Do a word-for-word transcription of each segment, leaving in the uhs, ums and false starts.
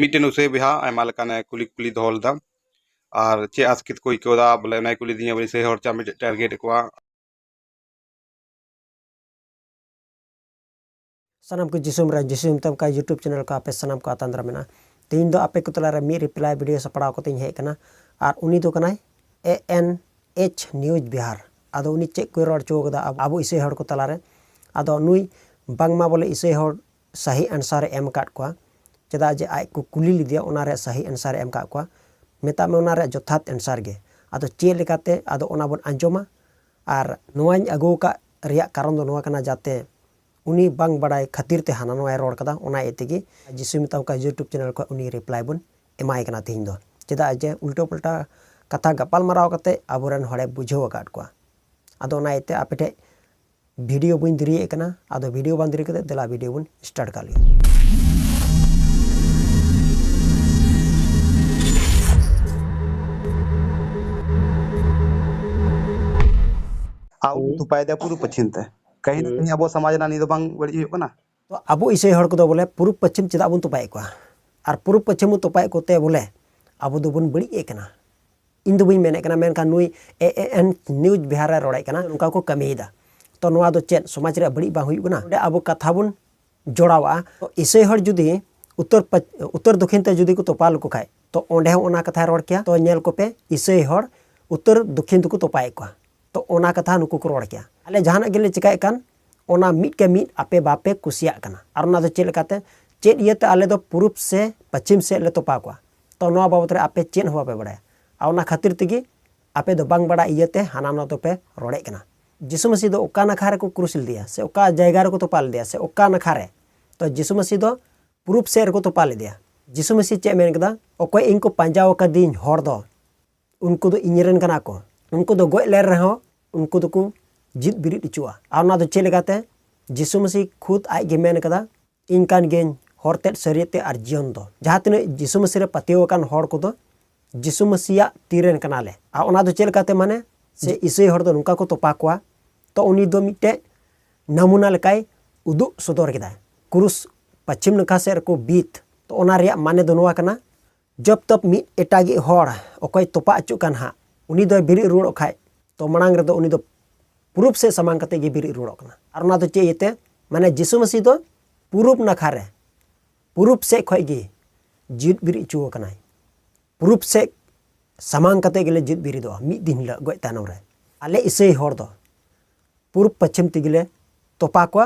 ᱢᱤᱫᱴᱮᱱ ᱤᱥᱟᱹᱭ ᱵᱚᱭᱦᱟ ᱟᱭᱢᱟ ᱞᱮᱠᱟᱱ ᱠᱩᱞᱤ ᱠᱩᱞᱤ ᱫᱚᱦᱚ ᱞᱮᱫᱟ, ᱟᱨ ᱪᱮᱫ ᱟᱥᱠᱮᱛ ᱠᱚ ᱟᱹᱭᱠᱟᱹᱣ ᱮᱫᱟ, ᱵᱚᱞᱮ ᱚᱱᱟᱭ ᱠᱩᱞᱤ ᱫᱤᱧᱟ, ᱵᱚᱞᱮ ᱤᱥᱟᱹᱭ ᱦᱚᱲ ᱪᱮᱫᱟᱜ ᱮᱢ ᱴᱟᱨᱜᱮᱴ ᱠᱚᱣᱟ᱾ ᱥᱟᱱᱟᱢ ᱠᱚ ᱡᱤᱥᱩᱢ ᱨᱮ ᱡᱤᱥᱩᱢ ᱛᱟᱢ ᱠᱟ YouTube ᱪᱮᱱᱮᱞ ᱠᱚ ᱟᱯᱮ ᱥᱟᱱᱟᱢ ᱠᱚ ᱟᱛᱟᱝ ᱫᱟᱨᱟᱢ ᱢᱮᱱᱟᱜᱼᱟ᱾ ᱛᱮᱦᱮᱧ ᱫᱚ ᱟᱯᱮ ᱠᱚ ᱛᱟᱞᱟᱨᱮ ᱢᱤᱫ ᱨᱤᱯᱞᱟᱭ ᱵᱷᱤᱰᱤᱭᱳ ᱥᱟᱯᱲᱟᱣ ᱠᱟᱛᱮᱧ ᱦᱮᱡ ᱟᱠᱟᱱᱟ, ᱟᱨ ᱩᱱᱤ ᱫᱚ ᱠᱟᱱᱟᱭ ᱮ ᱮᱱ ᱮᱭᱤᱪ ᱱᱤᱭᱩᱡᱽ ᱵᱤᱦᱟᱨ᱾ ᱟᱫᱚ ᱩᱱᱤ ᱪᱮᱫ ᱠᱚᱭ ᱨᱚᱲ ᱦᱚᱪᱚ ᱠᱟᱫᱟ ᱟᱵᱚ, ᱟᱵᱚ ᱤᱥᱟᱹᱭ ᱦᱚᱲ ᱠᱚ ᱛᱟᱞᱟᱨᱮ᱾ ᱟᱫᱚ ᱱᱩᱭ ᱵᱟᱝᱢᱟ ᱵᱚᱞᱮ ᱤᱥᱟᱹᱭ ᱦᱚᱲ ᱥᱟᱹᱦᱤ ᱟᱱᱥᱟᱨ ᱮ ᱮᱢ ᱟᱠᱟᱫ ᱠᱚᱣᱟ, ᱪᱮᱫᱟᱜ ᱡᱮ ᱟᱡ ᱠᱚ ᱠᱩᱞᱤ ᱞᱮᱫᱮᱭᱟ, ᱚᱱᱟ ᱨᱮᱭᱟᱜ ᱥᱟᱹᱦᱤ ᱟᱱᱥᱟᱨ ᱮ ᱮᱢ ᱟᱠᱟᱫ ᱠᱚᱣᱟ᱾ ᱢᱮᱛᱟᱜ ᱢᱮ ᱚᱱᱟ ᱨᱮᱭᱟᱜ ᱡᱚᱛᱷᱟᱛ ᱟᱱᱥᱟᱨ ᱜᱮ᱾ ᱟᱫᱚ ᱪᱮᱫ ᱞᱮᱠᱟᱛᱮ, ᱟᱫᱚ ᱚᱱᱟ ᱵᱚᱱ ᱟᱸᱡᱚᱢᱟ᱾ ᱟᱨ ᱱᱚᱣᱟᱧ ᱟᱹᱜᱩ ᱟᱠᱟᱫ ᱨᱮᱭᱟᱜ ᱠᱟᱨᱚᱱ ᱫᱚ ᱱᱚᱣᱟ ᱠᱟᱱᱟ, ᱡᱟᱛᱮ ᱩᱱᱤ ᱵᱟᱝ ᱵᱟᱲᱟᱭ ᱠᱷᱟᱹᱛᱤᱨ ᱛᱮ ᱦᱟᱱᱟ ᱱᱚᱣᱟᱭ ᱨᱚᱲ ᱠᱟᱫᱟ, ᱚᱱᱟ ᱤᱭᱟᱹ ᱛᱮᱜᱮ ᱡᱤᱥᱩ ᱢᱮᱛᱟ ᱚᱱᱠᱟ YouTube ᱪᱮᱱᱮᱞ ᱠᱷᱚᱱ ᱩᱱᱤ ᱨᱤᱯᱞᱟᱭ ᱵᱚᱱ ᱮᱢᱟᱭ ᱠᱟᱱᱟ ᱛᱮᱦᱮᱧ ᱫᱚ᱾ ᱪᱮᱫᱟᱜ ᱡᱮ ᱩᱞᱴᱟᱹ ᱯᱩᱞᱴᱟ ᱠᱟᱛᱷᱟ ᱜᱟᱯᱟᱞ ᱢᱟᱨᱟᱣ ᱠᱟᱛᱮ ᱟᱵᱚᱨᱮᱱ ᱦᱚᱲᱮ ᱵᱩᱡᱷᱟᱹᱣ ᱟᱠᱟᱫ ᱠᱚᱣᱟ᱾ ᱟᱫᱚ ᱚᱱᱟ ᱤᱭᱟᱹᱛᱮ ᱟᱯᱮ ᱴᱷᱮᱡ ᱵᱷᱤᱰᱤᱭᱳ ᱵᱟᱹᱧ ᱫᱮᱨᱤᱭᱮᱫ ᱠᱟᱱᱟ᱾ ᱟᱫᱚ ᱵᱷᱤᱰᱤᱭᱳ ᱵᱟᱝ ᱫᱮᱨᱤ ᱠᱟᱛᱮ ᱫᱮᱞᱟ ᱵᱷᱤᱰᱤᱭᱳ ᱵᱚᱱ ᱥᱴᱟᱨᱴ ᱠᱟᱜ ᱞᱮᱜᱮ᱾ ᱟᱨ ᱩᱱᱤ ᱛᱚᱯᱟᱭᱮᱫᱟ ᱯᱩᱨᱩᱵ ᱯᱚᱪᱷᱤᱢ ᱛᱮ᱾ ᱠᱟᱹᱦᱤ ᱱᱟ ᱠᱟᱹᱦᱤ ᱟᱵᱚ ᱥᱚᱢᱟᱡᱽ ᱨᱮᱱᱟᱜ ᱱᱤᱭᱟᱹ ᱫᱚ ᱵᱟᱝ ᱵᱟᱹᱲᱤᱡ ᱦᱩᱭᱩᱜ ᱠᱟᱱᱟ? ᱛᱚ ᱟᱵᱚ ᱤᱥᱟᱹᱭ ᱦᱚᱲ ᱠᱚᱫᱚ ᱵᱚᱞᱮ ᱯᱩᱨᱩᱵ ᱯᱚᱪᱷᱤᱢ ᱪᱮᱫᱟᱜ ᱵᱚᱱ ᱛᱚᱯᱟᱭᱮᱫ ᱠᱚᱣᱟ? ᱟᱨ ᱯᱩᱨᱩᱵ ᱯᱚᱪᱷᱤᱢ ᱵᱚᱱ ᱛᱚᱯᱟᱭᱮᱫ ᱠᱚᱛᱮ ᱵᱚᱞᱮ ᱟᱵᱚ ᱫᱚᱵᱚᱱ ᱵᱟᱹᱲᱤᱡ ᱮᱫ ᱠᱟᱱᱟ? ᱤᱧ ᱫᱚ ᱵᱟᱹᱧ ᱢᱮᱱᱮᱫ ᱠᱟᱱᱟ, ᱢᱮᱱᱠᱷᱟᱱ ᱱᱩᱭ ᱮ ᱮ ᱮᱱ ᱱᱤᱭᱩᱡᱽ ᱵᱤᱦᱟᱨ ᱨᱮ ᱨᱚᱲᱮᱫ ᱠᱟᱱᱟ, ᱱᱚᱝᱠᱟ ᱠᱚ ᱠᱟᱹᱢᱤᱭᱮᱫᱟ᱾ ᱛᱚ ᱱᱚᱣᱟ ᱫᱚ ᱪᱮᱫ ᱥᱚᱢᱟᱡᱽ ᱨᱮᱭᱟᱜ ᱵᱟᱹᱲᱤᱡ ᱵᱟᱝ ᱦᱩᱭᱩᱜ ᱠᱟᱱᱟ? ᱚᱸᱰᱮ ᱟᱵᱚ ᱠᱟᱛᱷᱟ ᱵᱚᱱ ᱡᱚᱲᱟᱣᱟ᱾ ᱛᱚ ᱤᱥᱟᱹᱭ ᱦᱚᱲ ᱡᱩᱫᱤ ᱩᱛᱛᱚᱨ ᱯᱟᱪ-, ᱩᱛᱛᱚᱨ ᱫᱚᱠᱷᱤᱱ ᱛᱮ ᱡᱩᱫᱤ ᱠᱚ ᱛᱚᱯᱟ ᱞᱮᱠᱚ ᱠᱷᱟᱡ, ᱛᱚ ᱚᱸᱰᱮ ᱦᱚᱸ ᱚᱱᱟ ᱠᱟᱛᱷᱟᱭ ᱨᱚᱲ ᱠᱮᱭᱟ᱾ ᱛᱚ ᱧᱮᱞ ᱠᱚᱯᱮ, ᱤᱥᱟᱹᱭ ᱦᱚᱲ ᱩᱛᱛᱚᱨ ᱫᱚᱠᱷᱤᱱ ᱛᱮᱠᱚ ᱛᱚᱯᱟᱭᱮᱫ ᱠᱚᱣᱟ᱾ ᱛᱚ ᱚᱱᱟ ᱠᱟᱛᱷᱟ ᱱᱩᱠᱩ ᱠᱚ ᱨᱚᱲ ᱠᱮᱭᱟ᱾ ᱟᱞᱮ ᱡᱟᱦᱟᱱᱟᱜ ᱜᱮᱞᱮ ᱪᱮᱠᱟᱭᱮᱫ ᱠᱟᱱ, ᱚᱱᱟ ᱢᱤᱫ ᱠᱮ ᱢᱤᱫ ᱟᱯᱮ ᱵᱟᱯᱮ ᱠᱩᱥᱤᱭᱟᱜ ᱠᱟᱱᱟ᱾ ᱟᱨ ᱚᱱᱟ ᱫᱚ ᱪᱮᱫ ᱞᱮᱠᱟᱛᱮ, ᱪᱮᱫ ᱤᱭᱟᱹᱛᱮ ᱟᱞᱮ ᱫᱚ ᱯᱩᱨᱩᱵ ᱥᱮ ᱯᱚᱪᱷᱤᱢ ᱥᱮᱫ ᱞᱮ ᱛᱚᱯᱟ ᱠᱚᱣᱟ? ᱛᱚ ᱱᱚᱣᱟ ᱵᱟᱵᱚᱛ ᱨᱮ ᱟᱯᱮ ᱪᱮᱫ ᱦᱚᱸ ᱵᱟᱯᱮ ᱵᱟᱲᱟᱭᱟ᱾ ᱟᱨ ᱚᱱᱟ ᱠᱷᱟᱹᱛᱤᱨ ᱛᱮᱜᱮ ᱟᱯᱮ ᱫᱚ ᱵᱟᱝ ᱵᱟᱲᱟᱭ ᱤᱭᱟᱹᱛᱮ ᱦᱟᱱᱟ ᱱᱚᱣᱟ ᱫᱚᱯᱮ ᱨᱚᱲᱮᱫ ᱠᱟᱱᱟ᱾ ᱡᱤᱥᱩ ᱢᱟᱹᱥᱤ ᱫᱚ ᱚᱠᱟ ᱱᱟᱠᱷᱟ ᱨᱮᱠᱚ ᱠᱨᱩᱥ ᱞᱮᱫᱮᱭᱟ ᱥᱮ ᱚᱠᱟ ᱡᱟᱭᱜᱟ ᱨᱮᱠᱚ ᱛᱚᱯᱟ ᱞᱮᱫᱮᱭᱟ ᱥᱮ ᱚᱠᱟ ᱱᱟᱠᱷᱟ ᱨᱮ? ᱛᱚ ᱡᱤᱥᱩ ᱢᱟᱹᱥᱤ ᱫᱚ ᱯᱩᱨᱩᱵ ᱥᱮᱫ ᱨᱮᱠᱚ ᱛᱚᱯᱟ ᱞᱮᱫᱮᱭᱟ᱾ ᱡᱤᱥᱩ ᱢᱟᱹᱥᱤ ᱪᱮᱫ ᱮ ᱢᱮᱱ ᱠᱮᱫᱟ? "ᱚᱠᱚᱭ ᱤᱧ ᱠᱚ ᱯᱟᱸᱡᱟ ᱟᱠᱟᱫᱤᱧ ᱦᱚᱲ ᱫᱚ, ᱩᱱᱠᱩ ᱫᱚ ᱤᱧ ᱨᱮᱱ ᱠᱟᱱᱟ ᱠᱚ, ᱩᱱᱠᱩ ᱫᱚ ᱜᱚᱡ ᱞᱮᱱ ᱨᱮᱦᱚᱸ ᱩᱱᱠᱩ ᱫᱚᱠᱚ ᱡᱤᱫ ᱵᱤᱨᱤᱫ ᱦᱚᱪᱚᱜᱼᱟ᱾" ᱟᱨ ᱚᱱᱟ ᱫᱚ ᱪᱮᱫ ᱞᱮᱠᱟᱛᱮ? ᱡᱤᱥᱩ ᱢᱟᱹᱥᱤ ᱠᱷᱩᱫ ᱟᱡ ᱜᱮ ᱢᱮᱱ ᱠᱟᱫᱟ, "ᱤᱧ ᱠᱟᱱ ᱜᱤᱭᱟᱹᱧ ᱦᱚᱨ ᱛᱮᱫ, ᱥᱟᱹᱨᱤᱭᱟᱹᱛ ᱛᱮ ᱟᱨ ᱡᱤᱭᱚᱱ ᱫᱚ᱾" ᱡᱟᱦᱟᱸ ᱛᱤᱱᱟᱹᱜ ᱡᱤᱥᱩ ᱢᱟᱹᱥᱤ ᱨᱮ ᱯᱟᱹᱛᱭᱟᱹᱣ ᱟᱠᱟᱱ ᱦᱚᱲ ᱠᱚᱫᱚ ᱡᱤᱥᱩ ᱢᱟᱹᱥᱤᱭᱟᱜ ᱛᱤ ᱨᱮᱱ ᱠᱟᱱᱟᱞᱮ᱾ ᱟᱨ ᱚᱱᱟ ᱫᱚ ᱪᱮᱫ ᱞᱮᱠᱟᱛᱮ? ᱢᱟᱱᱮ ᱥᱮ ᱤᱥᱟᱹᱭ ᱦᱚᱲ ᱫᱚ ᱱᱚᱝᱠᱟ ᱠᱚ ᱛᱚᱯᱟ ᱠᱚᱣᱟ᱾ ᱛᱚ ᱩᱱᱤ ᱫᱚ ᱢᱤᱫᱴᱮᱡ ᱱᱟᱢᱩᱱᱟ ᱞᱮᱠᱟᱭ ᱩᱫᱩᱜ ᱥᱚᱫᱚᱨ ᱠᱮᱫᱟ᱾ ᱠᱨᱩᱥ ᱯᱚᱪᱷᱤᱢ ᱱᱟᱠᱷᱟ ᱥᱮᱫ ᱨᱮᱠᱚ ᱵᱤᱫ, ᱛᱚ ᱚᱱᱟ ᱨᱮᱭᱟᱜ ᱢᱟᱱᱮ ᱫᱚ ᱱᱚᱣᱟ ᱠᱟᱱᱟ, ᱡᱚᱵ ᱛᱚᱵ ᱢᱤᱫ ᱮᱴᱟᱜᱤᱡ ᱦᱚᱲ ᱚᱠᱚᱭ ᱛᱚᱯᱟ ᱚᱪᱚᱜ ᱠᱟᱱ ᱦᱟᱸᱜ, ᱩᱱᱤ ᱫᱚᱭ ᱵᱮᱨᱮᱫ ᱨᱩᱣᱟᱹᱲᱚᱜ ᱠᱷᱟᱡ, ᱛᱚ ᱢᱟᱲᱟᱝ ᱨᱮᱫᱚ ᱩᱱᱤ ᱫᱚ ᱯᱩᱨᱩᱵ ᱥᱮᱫ ᱥᱟᱢᱟᱝ ᱠᱟᱛᱮ ᱜᱮ ᱵᱮᱨᱮᱫ ᱨᱩᱣᱟᱹᱲᱚᱜ ᱠᱟᱱᱟ᱾ ᱟᱨ ᱚᱱᱟ ᱫᱚ ᱪᱮᱫ ᱤᱭᱟᱹᱛᱮ? ᱢᱟᱱᱮ ᱡᱤᱥᱩ ᱢᱟᱹᱥᱤ ᱫᱚ ᱯᱩᱨᱩᱵ ᱱᱟᱠᱷᱟ ᱨᱮ, ᱯᱩᱨᱩᱵ ᱥᱮᱫ ᱠᱷᱚᱡ ᱜᱮ ᱡᱤᱣᱮᱫ ᱵᱮᱨᱮᱫ ᱦᱚᱪᱚ ᱟᱠᱟᱱᱟᱭ᱾ ᱯᱩᱨᱩᱵ ᱥᱮᱫ ᱥᱟᱢᱟᱝ ᱠᱟᱛᱮ ᱜᱮᱞᱮ ᱡᱤᱣᱮᱫ ᱵᱮᱨᱮᱫᱚᱜᱼᱟ ᱢᱤᱫ ᱫᱤᱱ ᱦᱤᱞᱳᱜ ᱜᱚᱡ ᱛᱟᱭᱱᱚᱢ ᱨᱮ᱾ ᱟᱞᱮ ᱤᱥᱟᱹᱭ ᱦᱚᱲ ᱫᱚ ᱯᱩᱨᱩᱵ ᱯᱚᱪᱷᱤᱢ ᱛᱮᱜᱮ ᱞᱮ ᱛᱚᱯᱟ ᱠᱚᱣᱟ᱾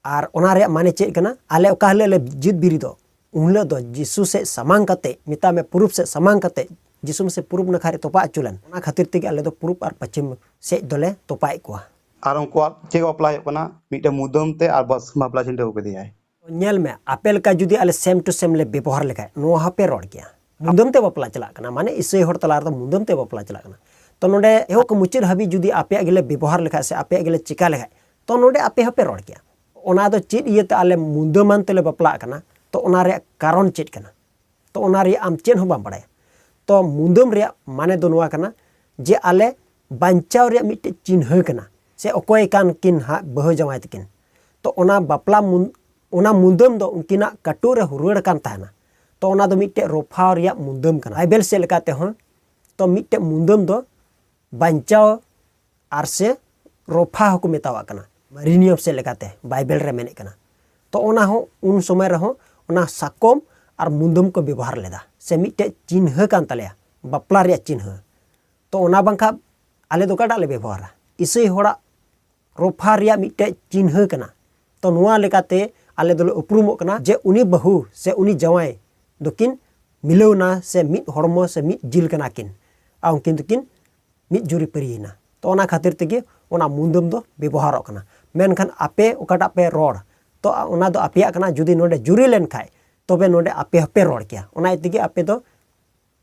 ᱟᱨ ᱚᱱᱟ ᱨᱮᱭᱟᱜ ᱢᱟᱱᱮ ᱪᱮᱫ ᱠᱟᱱᱟ? ᱟᱞᱮ ᱚᱠᱟ ᱦᱤᱞᱳᱜ ᱞᱮ ᱡᱤᱣᱮᱫ ᱵᱮᱨᱮᱫᱚᱜ, ᱩᱱ ᱦᱤᱞᱳᱜ ᱫᱚ ᱡᱤᱥᱩ ᱥᱮᱫ ᱥᱟᱢᱟᱝ ᱠᱟᱛᱮ, ᱢᱮᱛᱟᱜ ᱢᱮ ᱯᱩᱨᱩᱵ ᱥᱮᱫ ᱥᱟᱢᱟᱝ ᱠᱟᱛᱮ, ᱡᱤᱥᱩ ᱢᱟᱹᱥᱤ ᱯᱩᱨᱩᱵ ᱱᱟᱠᱷᱟ ᱨᱮ ᱛᱚᱯᱟ ᱦᱚᱪᱚ ᱞᱮᱱ, ᱚᱱᱟ ᱠᱷᱟᱹᱛᱤᱨ ᱛᱮᱜᱮ ᱟᱞᱮ ᱫᱚ ᱯᱩᱨᱩᱵ ᱟᱨ ᱯᱚᱪᱷᱤᱢ ᱥᱮᱫ ᱫᱚᱞᱮ ᱛᱚᱯᱟᱭᱮᱫ ᱠᱚᱣᱟ᱾ ᱟᱨ ᱩᱱᱠᱩᱣᱟᱜ ᱪᱮᱫ ᱵᱟᱯᱞᱟ ᱦᱩᱭᱩᱜ ᱠᱟᱱᱟ? ᱢᱤᱫᱴᱮᱱ ᱢᱩᱫᱟᱹᱢ ᱛᱮ ᱟᱨ ᱵᱟᱥ ᱵᱟᱯᱞᱟ ᱪᱷᱤᱸᱰᱟᱹᱣ ᱠᱮᱫᱮᱭᱟᱭ᱾ ᱧᱮᱞ ᱢᱮ, ᱟᱯᱮ ᱞᱮᱠᱟ ᱡᱩᱫᱤ ᱟᱞᱮ ᱥᱮᱢ ᱴᱩ ᱥᱮᱢ ᱞᱮ ᱵᱮᱵᱚᱦᱟᱨ ᱞᱮᱠᱷᱟᱡ, ᱱᱚᱣᱟ ᱦᱚᱸᱯᱮ ᱨᱚᱲ ᱠᱮᱭᱟ᱾ ᱢᱩᱫᱟᱹᱢ ᱛᱮ ᱵᱟᱯᱞᱟ ᱪᱟᱞᱟᱜ ᱠᱟᱱᱟ, ᱢᱟᱱᱮ ᱤᱥᱟᱹᱭ ᱦᱚᱲ ᱛᱟᱞᱟ ᱨᱮᱫᱚ ᱢᱩᱫᱟᱹᱢ ᱛᱮ ᱵᱟᱯᱞᱟ ᱪᱟᱞᱟᱜ ᱠᱟᱱᱟ᱾ ᱛᱚ ᱱᱚᱰᱮ ᱮᱦᱚᱵ ᱠᱷᱚᱱ ᱢᱩᱪᱟᱹᱫ ᱦᱟᱹᱵᱤᱡ ᱡᱩᱫᱤ ᱟᱯᱮᱭᱟᱜ ᱜᱮᱞᱮ ᱵᱮᱵᱚᱦᱟᱨ ᱞᱮᱠᱷᱟᱡ ᱥᱮ ᱟᱯᱮᱭᱟᱜ ᱜᱮᱞᱮ ᱪᱤᱠᱟ ᱞᱮᱠᱷᱟᱡ, ᱛᱚ ᱱᱚᱰᱮ ᱟᱯᱮ ᱦᱚᱸᱯᱮ ᱨᱚᱲ ᱠᱮᱭᱟ᱾ ᱚᱱᱟ ᱫᱚ ᱪᱮᱫ ᱤᱭᱟᱹᱛᱮ ᱟᱞᱮ ᱢᱩᱫᱟᱹᱢᱟᱱ ᱛᱮᱞᱮ ᱵᱟᱯᱞᱟᱜ ᱠᱟᱱᱟ, ᱛᱚ ᱚᱱᱟ ᱨᱮᱭᱟᱜ ᱠᱟᱨᱚᱱ ᱪᱮᱫ ᱠᱟᱱᱟ? ᱛᱚ ᱚᱱᱟ ᱨᱮᱭᱟᱜ ᱟᱢ ᱪᱮᱫ ᱦᱚᱸ ᱵᱟᱢ ᱵᱟᱲᱟᱭᱟ᱾ ᱛᱚ ᱢᱩᱫᱟᱹᱢ ᱨᱮᱭᱟᱜ ᱢᱟᱱᱮ ᱫᱚ ᱱᱚᱣᱟ ᱠᱟᱱᱟ ᱡᱮ ᱟᱞᱮ ᱵᱟᱧᱪᱟᱣ ᱨᱮᱭᱟᱜ ᱢᱤᱫᱴᱮᱡ ᱪᱤᱱᱦᱟᱹ ᱠᱟᱱᱟ, ᱥᱮ ᱚᱠᱚᱭ ᱠᱟᱱ ᱠᱤᱱ ᱦᱟᱸᱜ ᱵᱟᱹᱦᱩ ᱡᱟᱶᱟᱭ ᱛᱟᱹᱠᱤᱱ᱾ ᱛᱚ ᱚᱱᱟ ᱵᱟᱯᱞᱟ ᱢᱩᱱ-, ᱚᱱᱟ ᱢᱩᱫᱟᱹᱢ ᱫᱚ ᱩᱱᱠᱤᱱᱟᱜ ᱠᱟᱹᱴᱩᱵ ᱨᱮ ᱦᱩᱨᱣᱟᱹᱲ ᱠᱟᱱ ᱛᱟᱦᱮᱱᱟ᱾ ᱛᱚ ᱚᱱᱟ ᱫᱚ ᱢᱤᱫᱴᱮᱡ ᱨᱚᱯᱷᱟ ᱨᱮᱭᱟᱜ ᱢᱩᱫᱟᱹᱢ ᱠᱟᱱᱟ᱾ ᱵᱟᱭᱵᱮᱞ ᱥᱮᱫ ᱞᱮᱠᱟ ᱛᱮᱦᱚᱸ, ᱛᱚ ᱢᱤᱫᱴᱮᱡ ᱢᱩᱫᱟᱹᱢ ᱫᱚ ᱵᱟᱧᱪᱟᱣ ᱟᱨ ᱥᱮ ᱨᱚᱯᱷᱟ ᱦᱚᱸᱠᱚ ᱢᱮᱛᱟᱣᱟᱜ ᱠᱟᱱᱟ᱾ ᱢᱟᱨᱮ ᱱᱤᱭᱚᱢ ᱥᱮᱫ ᱞᱮᱠᱟᱛᱮ ᱵᱟᱭᱵᱮᱞ ᱨᱮ ᱢᱮᱱᱮᱫ ᱠᱟᱱᱟ᱾ ᱛᱚ ᱚᱱᱟ ᱦᱚᱸ ᱩᱱ ᱥᱚᱢᱚᱭ ᱨᱮᱦᱚᱸ ᱚᱱᱟ ᱥᱟᱠᱚᱢ ᱟᱨ ᱢᱩᱫᱟᱹᱢ ᱠᱚ ᱵᱮᱵᱚᱦᱟᱨ ᱞᱮᱫᱟ, ᱥᱮ ᱢᱤᱫᱴᱮᱡ ᱪᱤᱱᱦᱟᱹ ᱠᱟᱱ ᱛᱟᱞᱮᱭᱟ, ᱵᱟᱯᱞᱟ ᱨᱮᱭᱟᱜ ᱪᱤᱱᱦᱟᱹ᱾ ᱛᱚ ᱚᱱᱟ ᱵᱟᱝᱠᱷᱟᱱ ᱟᱞᱮ ᱫᱚ ᱚᱠᱟᱴᱟᱜ ᱞᱮ ᱵᱮᱵᱚᱦᱟᱨᱟ? ᱤᱥᱟᱹᱭ ᱦᱚᱲᱟᱜ ᱨᱚᱯᱷᱟ ᱨᱮᱭᱟᱜ ᱢᱤᱫᱴᱮᱡ ᱪᱤᱱᱦᱟᱹ ᱠᱟᱱᱟ᱾ ᱛᱚ ᱱᱚᱣᱟ ᱞᱮᱠᱟᱛᱮ ᱟᱞᱮ ᱫᱚᱞᱮ ᱩᱯᱨᱩᱢᱚᱜ ᱠᱟᱱᱟ ᱡᱮ ᱩᱱᱤ ᱵᱟᱹᱦᱩ ᱥᱮ ᱩᱱᱤ ᱡᱟᱶᱟᱭ ᱫᱚᱠᱤᱱ ᱢᱤᱞᱟᱹᱣᱱᱟ, ᱥᱮ ᱢᱤᱫ ᱦᱚᱲᱢᱚ ᱥᱮ ᱢᱤᱫ ᱡᱤᱞ ᱠᱟᱱᱟ ᱠᱤᱱ, ᱟᱨ ᱩᱱᱠᱤᱱ ᱫᱚᱠᱤᱱ ᱢᱤᱫ ᱡᱩᱨᱤ ᱯᱟᱹᱨᱤᱭᱮᱱᱟ᱾ ᱛᱚ ᱚᱱᱟ ᱠᱷᱟᱹᱛᱤᱨ ᱛᱮᱜᱮ ᱚᱱᱟ ᱢᱩᱫᱟᱹᱢ ᱫᱚ ᱵᱮᱵᱚᱦᱟᱨᱚᱜ ᱠᱟᱱᱟ᱾ ᱢᱮᱱᱠᱷᱟᱱ ᱟᱯᱮ ᱚᱠᱟᱴᱟᱜ ᱯᱮ ᱨᱚᱲ, ᱛᱚ ᱚᱱᱟ ᱫᱚ ᱟᱯᱮᱭᱟᱜ ᱠᱟᱱᱟ᱾ ᱡᱩᱫᱤ ᱱᱚᱰᱮ ᱡᱩᱨᱤ ᱞᱮᱱ ᱠᱷᱟᱡ, ᱛᱚᱵᱮ ᱱᱚᱰᱮ ᱟᱯᱮ ᱦᱚᱸᱯᱮ ᱨᱚᱲ ᱠᱮᱭᱟ᱾ ᱚᱱᱟ ᱤᱭᱟᱹ ᱛᱮᱜᱮ ᱟᱯᱮ ᱫᱚ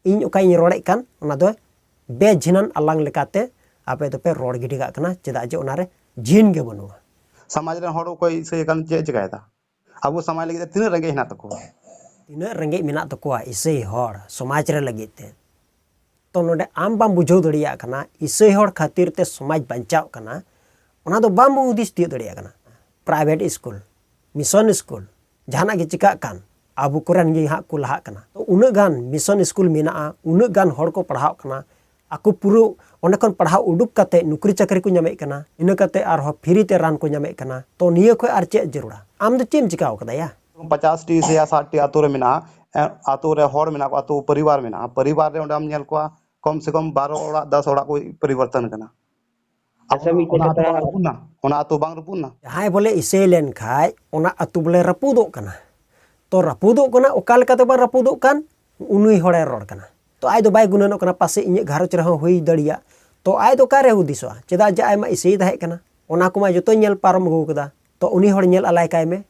ᱤᱧ ᱚᱠᱟᱧ ᱨᱚᱲᱮᱫ ᱠᱟᱱ, ᱚᱱᱟ ᱫᱚ ᱵᱮᱡᱷᱤᱱᱟᱱ ᱟᱞᱟᱝ ᱞᱮᱠᱟᱛᱮ ᱟᱯᱮ ᱫᱚᱯᱮ ᱨᱚᱲ ᱜᱤᱰᱤ ᱠᱟᱜ ᱠᱟᱱᱟ, ᱪᱮᱫᱟᱜ ᱡᱮ ᱚᱱᱟᱨᱮ ᱡᱷᱤᱱ ᱜᱮ ᱵᱟᱹᱱᱩᱜᱼᱟ᱾ ᱥᱚᱢᱟᱡᱽ ᱨᱮᱱ ᱦᱚᱲ ᱚᱠᱚᱭ ᱤᱥᱟᱹᱭ ᱠᱟᱱ ᱪᱮᱫ ᱮ ᱪᱮᱠᱟᱭᱮᱫᱟ? ᱟᱵᱚ ᱥᱚᱢᱟᱡᱽ ᱞᱟᱹᱜᱤᱫ ᱛᱮ ᱛᱤᱱᱟᱹᱜ ᱨᱮᱸᱜᱮᱡ ᱦᱮᱱᱟᱜ ᱛᱟᱠᱚᱣᱟ? ᱛᱤᱱᱟᱹᱜ ᱨᱮᱸᱜᱮᱡ ᱢᱮᱱᱟᱜ ᱛᱟᱠᱚᱣᱟ ᱤᱥᱟᱹᱭ ᱦᱚᱲ ᱥᱚᱢᱟᱡᱽ ᱨᱮ ᱞᱟᱹᱜᱤᱫ ᱛᱮ? ᱛᱚ ᱱᱚᱰᱮ ᱟᱢ ᱵᱟᱢ ᱵᱩᱡᱷᱟᱹᱣ ᱫᱟᱲᱮᱭᱟᱜ ᱠᱟᱱᱟ, ᱤᱥᱟᱹᱭ ᱦᱚᱲ ᱠᱷᱟᱹᱛᱤᱨ ᱛᱮ ᱥᱚᱢᱟᱡᱽ ᱵᱟᱧᱪᱟᱜ ᱠᱟᱱᱟ, ᱚᱱᱟ ᱫᱚ ᱵᱟᱢ ᱦᱩᱫᱤᱥ ᱛᱤᱭᱳᱜ ᱫᱟᱲᱮᱭᱟᱜ ᱠᱟᱱᱟ᱾ ᱯᱨᱟᱭᱵᱷᱮᱴ ᱥᱠᱩᱞ, ᱢᱤᱥᱚᱱ ᱥᱠᱩᱞ, ᱡᱟᱦᱟᱱᱟᱜ ᱜᱮ ᱪᱤᱠᱟᱜ ᱠᱟᱱ, ᱟᱵᱚ ᱠᱚᱨᱮᱱ ᱜᱮ ᱦᱟᱸᱜ ᱠᱚ ᱞᱟᱦᱟᱜ ᱠᱟᱱᱟ᱾ ᱛᱚ ᱩᱱᱟᱹᱜ ᱜᱟᱱ mission school ᱢᱮᱱᱟᱜᱼᱟ, ᱩᱱᱟᱹᱜ ᱜᱟᱱ ᱦᱚᱲ ᱠᱚ ᱯᱟᱲᱦᱟᱜ ᱠᱟᱱᱟ, ᱟᱠᱚ ᱯᱩᱨᱟᱹ ᱚᱸᱰᱮ ᱠᱷᱚᱱ ᱯᱟᱲᱦᱟᱣ ᱩᱰᱩᱠ ᱠᱟᱛᱮ ᱱᱩᱠᱨᱤ ᱪᱟᱹᱠᱨᱤ ᱠᱚ ᱧᱟᱢᱮᱫ ᱠᱟᱱᱟ, ᱤᱱᱟᱹ ᱠᱟᱛᱮ ᱟᱨᱦᱚᱸ free ᱛᱮ ᱨᱟᱱ ᱠᱚ ᱧᱟᱢᱮᱫ ᱠᱟᱱᱟ᱾ ᱛᱚ ᱱᱤᱭᱟᱹ ᱠᱷᱚᱱ ᱟᱨ ᱪᱮᱫ ᱡᱟᱹᱨᱩᱲᱟ? ᱟᱢ ᱫᱚ ᱪᱮᱫ ᱮᱢ ᱪᱤᱠᱟᱹ ᱠᱟᱫᱟ ᱭᱟ? ᱯᱚᱪᱟᱥ ᱴᱤ ᱥᱮ ᱥᱟᱴ ᱴᱤ ᱟᱛᱳ ᱨᱮ ᱢᱮᱱᱟᱜᱼᱟ, ᱮ, ᱟᱛᱳ ᱨᱮ ᱦᱚᱲ ᱢᱮᱱᱟᱜ ᱠᱚᱣᱟ, ᱟᱛᱳ ᱯᱚᱨᱤᱵᱟᱨ ᱢᱮᱱᱟᱜᱼᱟ, ᱯᱚᱨᱤᱵᱟᱨ ᱨᱮ ᱚᱸᱰᱮᱢ ᱧᱮᱞ ᱠᱚᱣᱟ ᱠᱚᱢ ᱥᱮ ᱠᱚᱢ ᱵᱟᱨᱚ ᱚᱲᱟᱜ, ᱫᱚᱥ ᱚᱲᱟᱜ ᱠᱚ ᱯᱚᱨᱤᱵᱚᱨᱛᱚᱱ ᱠᱟᱱᱟ᱾ ᱟᱪᱪᱷᱟ, ᱢᱤᱫᱴᱮᱱ ᱚᱱᱟ ᱟᱛᱳ ᱠᱟᱛᱷᱟ ᱵᱟᱝ ᱨᱟᱹᱯᱩᱫ ᱱᱟ? ᱚᱱᱟ ᱟᱛᱳ ᱵᱟᱝ ᱨᱟᱹᱯᱩᱫ ᱱᱟ? ᱡᱟᱦᱟᱸᱭ ᱵᱚᱞᱮ ᱤᱥᱟᱹᱭ ᱞᱮᱱ ᱠᱷᱟᱡ ᱚᱱᱟ ᱟᱹᱛᱩ ᱵᱚᱞᱮ ᱨᱟᱹᱯᱩᱫᱚᱜ ᱠᱟᱱᱟ᱾ ᱛᱚ ᱨᱟᱹᱯᱩᱫᱚᱜ ᱠᱟᱱᱟ, ᱚᱠᱟ ᱞᱮᱠᱟᱛᱮ ᱵᱟᱝ ᱨᱟᱹᱯᱩᱫᱚᱜ ᱠᱟᱱ, ᱩᱱᱤ ᱦᱚᱲᱮ ᱨᱚᱲ ᱠᱟᱱᱟ᱾ ᱛᱚ ᱟᱡ ᱫᱚ ᱵᱟᱭ ᱜᱩᱱᱟᱹᱱᱚᱜ ᱠᱟᱱᱟ, ᱯᱟᱥᱮᱡ ᱤᱧᱟᱹᱜ ᱜᱷᱟᱨᱚᱸᱡᱽ ᱨᱮᱦᱚᱸ ᱦᱩᱭ ᱫᱟᱲᱮᱭᱟᱜ᱾ ᱛᱚ ᱟᱡ ᱫᱚ ᱚᱠᱟᱨᱮ ᱦᱩᱫᱤᱥᱚᱜᱼᱟ? ᱪᱮᱫᱟᱜ ᱡᱮ ᱟᱡ ᱢᱟ ᱤᱥᱟᱹᱭ ᱛᱟᱦᱮᱸ ᱠᱟᱱᱟ, ᱚᱱᱟ ᱠᱚᱢᱟ ᱡᱚᱛᱚᱭ ᱧᱮᱞ ᱯᱟᱨᱚᱢ ᱟᱹᱜᱩ ᱠᱟᱫᱟ᱾ ᱛᱚ ᱩᱱᱤ ᱦᱚᱲ ᱧᱮᱞ ᱟᱞᱟᱭ ᱠᱟᱭ ᱢᱮ,